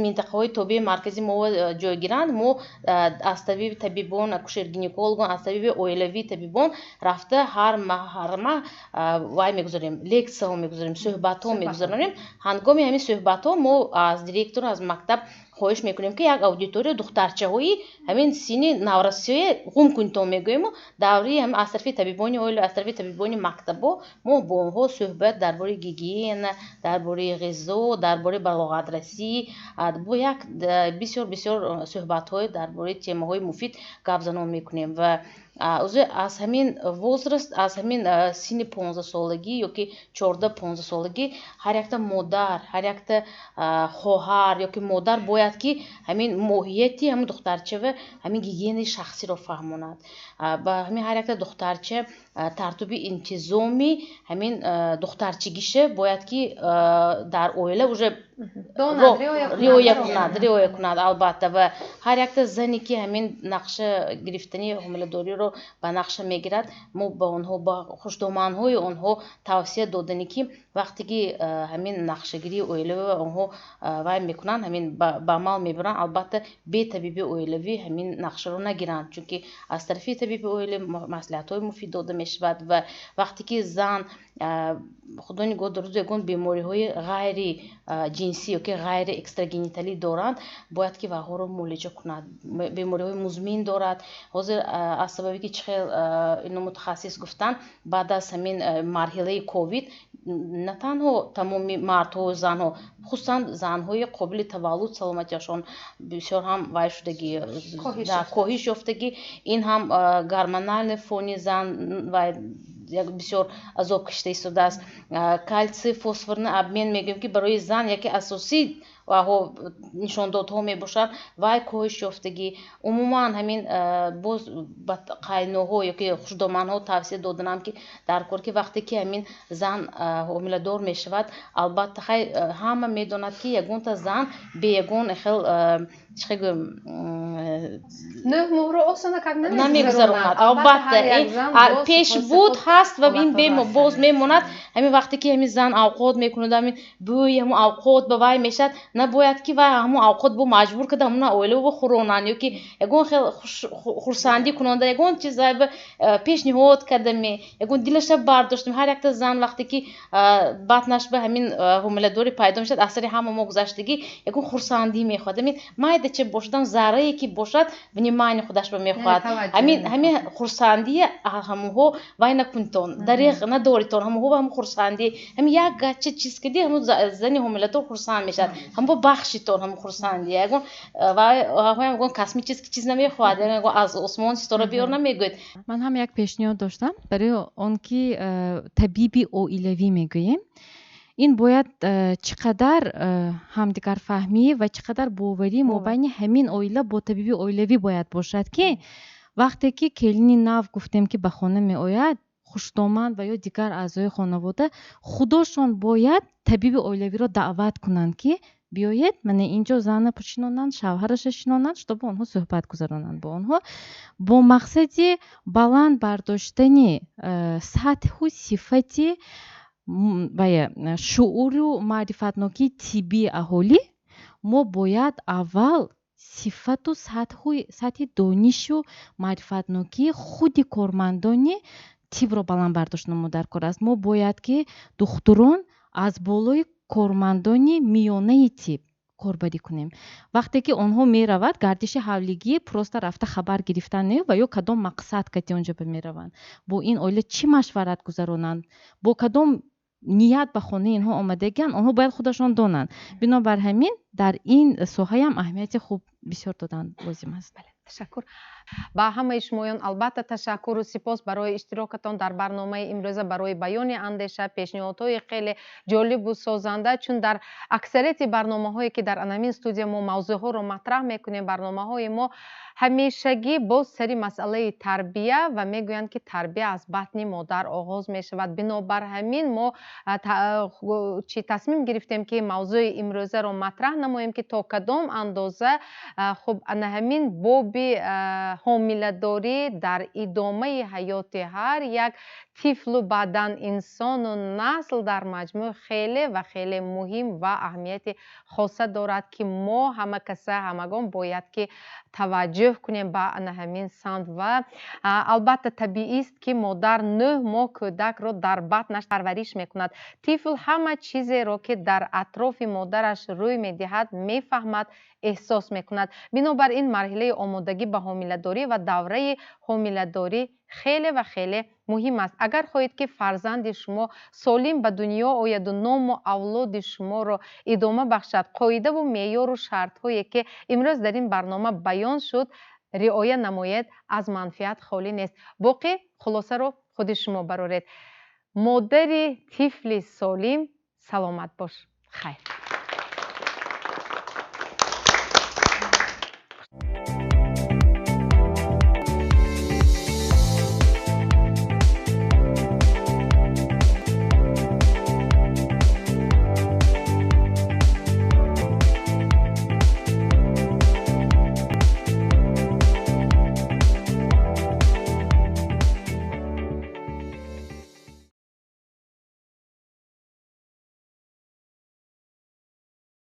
минтақаҳои тобеи маркази мо ҷойгиранд, мо аз табиби табибон, акушер-гинекологон, аз табиби оилавии табибон рафта, ҳар маҳ вай мегузорем, лексияҳо мегузорем, суҳбатҳо мегузаронем. Ҳангоми ҳамин суҳбатҳо мо аз директор, аз мактаб хоҳиш мекунем, ки як аудитория духтарчаҳои ҳамин синни наврасие ғум кунитон мегӯему, давраи ҳамин аз тарафи табибони оила, аз тарафи табибони мактабҳо мо бо онҳо суҳбат дар бораи гигиена, дар бораи ғизо, дар бораи балоғатрасӣ, бо як бисёр бисёр суҳбатҳои дар бораи темаҳои муфид гапзанон мекунем. Ва аз ҳамин возраст, аз ҳамин синни 15-солагӣ ё ки 14-15-солагӣ ҳар якта модар, ҳар якта хоҳар ё ки модар бояд ки ҳамин моҳияти ҳамин духтарчава, ҳамин гигиенаи шахсиро фаҳмонад. Ба ҳамин ҳар якта духтарча тартиби интизоми ҳамин духтарчигиша бояд ки дар оила уже риоя кунад, албатта. Ва ҳар якта зане, ки ҳамин нақша гирифтани ҳомиладориро ба нақша мегирад, мо ба онҳо, ба хушдоманҳои онҳо тавсия додани, ки вақте ки ҳамин нақшагирии оилавӣ онҳо вай мекунанд, ҳамин ба амал мебаранд, албатта, бе табиби оилавӣ ҳамин нақшаро нагиранд, чунки аз тарафи табиби оила маслиҳатҳои муфид дода мешавад. Ва вақте ки зан, худо нигоҳ дорад, ягон бемориҳои ғайри ҷинсӣ ё ки ғайри экстрагениталӣ доранд, бояд ки вайҳоро муолиҷа кунад. Бемориҳои музмин дорад. Ҳозир аз сабабе ки чӣ хел ино мутахассис гуфтанд, баъд аз ҳамин марҳилаи ковид На танҳо тамоми мардҳо, занҳо, хусусан занҳои қобили таваллуд саломатиашон бисёр ҳам вай шудагӣ, коҳиш ёфтагӣ. Ин ҳам гормональный фони зан вай бисёр азоб кашида истодааст. Кальций фосфорный обмен мегӯем, ки барои зан яке асосӣ ваҳо нишондодҳо мебошанд, вай коҳиш ёфтагӣ. Умуман, ҳамин боз ба қайноҳо ёки хушдоманҳо тавсия доданам, ки дар кор, ки вақте ки ҳамин зан ҳомиладор мешавад, албатта, хай, ҳама медонад, ки ягонта зан бе ягон хел, чӣ гӯем, 9 моҳро осона как намегузаронад. Албатта, пеш буд, ҳаст ва ин боз мемонад. Ҳамин вақте ки ҳамин зан авқот мекунад, ҳамин бӯи ҳамун авқот ба вай мешавад, набояд ки вай ҳамун авқот бо маҷбур карда ҳамуна оила бихӯронанд ё ки ягон хел хурсандӣ кунонда, ягон чиз пешниҳод кардаме, ягон дилаша бардоштем. Ҳар якта зан вақте ки батнаш ба ҳамин ҳомиладорӣ пайдо мешавад, аз сари ҳама мо гузаштагӣ, ягон хурсандӣ мехоҳад. Ҳамин майдача бошадам, заррае ки бошад, внимание худашба мехоҳад. Ҳамин хурсандии ҳамонҳо вай накунтон, дареғ надоритон. Ҳамонҳо ҳамун хурсандӣ, ҳамин як гача чиз кардӣ, ҳамун зани ҳомиладор хурсанд мешавад. Ҳамон бахшитон ҳамун хурсандӣ. Ягон ягон космический чиз намехоҳад, ягон аз осмон ситора биёр намегӯяд. Ман ҳам як пешниҳод доштам барои он ки табиби оилавӣ мегӯем, ин бояд чӣ қадар ҳамдигарфаҳмӣ ва чӣ қадар боварӣ мобайни ҳамин оила бо табиби оилавӣ бояд бошад, ки вақте ки келини нав, гуфтем, ки ба хона меояд, хушдоман ва ё дигар аъзои хонавода худошон бояд табиби оилавиро даъват кунанд, ки биёед, мана инҷо зана шинонанд, шавҳараша шинонанд, чтобы онҳо суҳбат гузаронанд бо онҳо бо мақсади баланд бардоштани сатҳу сифати вая шууру маърифатнокии тиббии аҳолӣ. Мо бояд аввал сифату сатҳи донишу маърифатнокии худи кормандони тибро баланд бардоштан мо дар кор аст. Мо бояд ки духтурон аз болои кормандони миёнаи тиб корбарӣ кунем. Вақте ки онҳо меравад гардиши ҳавлигӣ, просто рафта хабар гирифтан не, ва ё кадом мақсад кати онҷо ба мераванд, бо ин оила чӣ машварат гузаронанд, бо кадом ният ба хонаи инҳо омадагианд, онҳо бояд худашон донанд. Бинобар ҳамин дар ин соҳаям аҳамияти хуб бисёр додан лозим аст. Ташаккур ба ҳамаи шумоён. Албатта, ташаккуру сипос барои иштирокатон дар барномаи имрӯза, барои баёни андеша, пешниҳодҳои хеле ҷолибу созанда. Чун дар аксарияти барномаҳое, ки дар анамин студия мо мавзӯъҳоро матраҳ мекунем, барномаҳои мо ҳамешагӣ боз сари масъалаи тарбия, ва мегӯянд, ки тарбия аз батни модар оғоз мешавад. Бинобар ҳамин мо чӣ тасмим гирифтем, ки мавзӯи имрӯзаро матраҳ намоем, ки то кадом андоза, хуб, ана ҳамин боби ҳомиладорӣ дар идомаи ҳаёти ҳар як тифлу баъдан инсону насл дар маҷмӯъ хеле ва хеле муҳим ва аҳамияти хоса дорад, ки мо ҳама каса, ҳамагон бояд ки таваҷҷӯҳ кунем ба ана ҳамин самт. Ва албатта, табиист, ки модар 9 моҳ кӯдакро дар батнаш парвариш мекунад. Тифл ҳама чизеро, ки дар атрофи модараш рӯй медиҳад, мефаҳмад, эҳсос мекунад. Бинобар ин марҳилаи омодагӣ ба ҳомиладорӣ ва давраи ҳомиладорӣ хеле ва хеле муҳим аст. Агар хоҳед, ки фарзанди шумо солим ба дунё ояду ному авлоди шуморо идома бахшад, қоидаву меъёру шартҳое, ки имрӯз дар ин барнома баён шуд, риоя намоед, аз манфиат холӣ нест. Боқӣ хулосаро худи шумо бароред. Модари тифли солим, саломат бош. Хайр.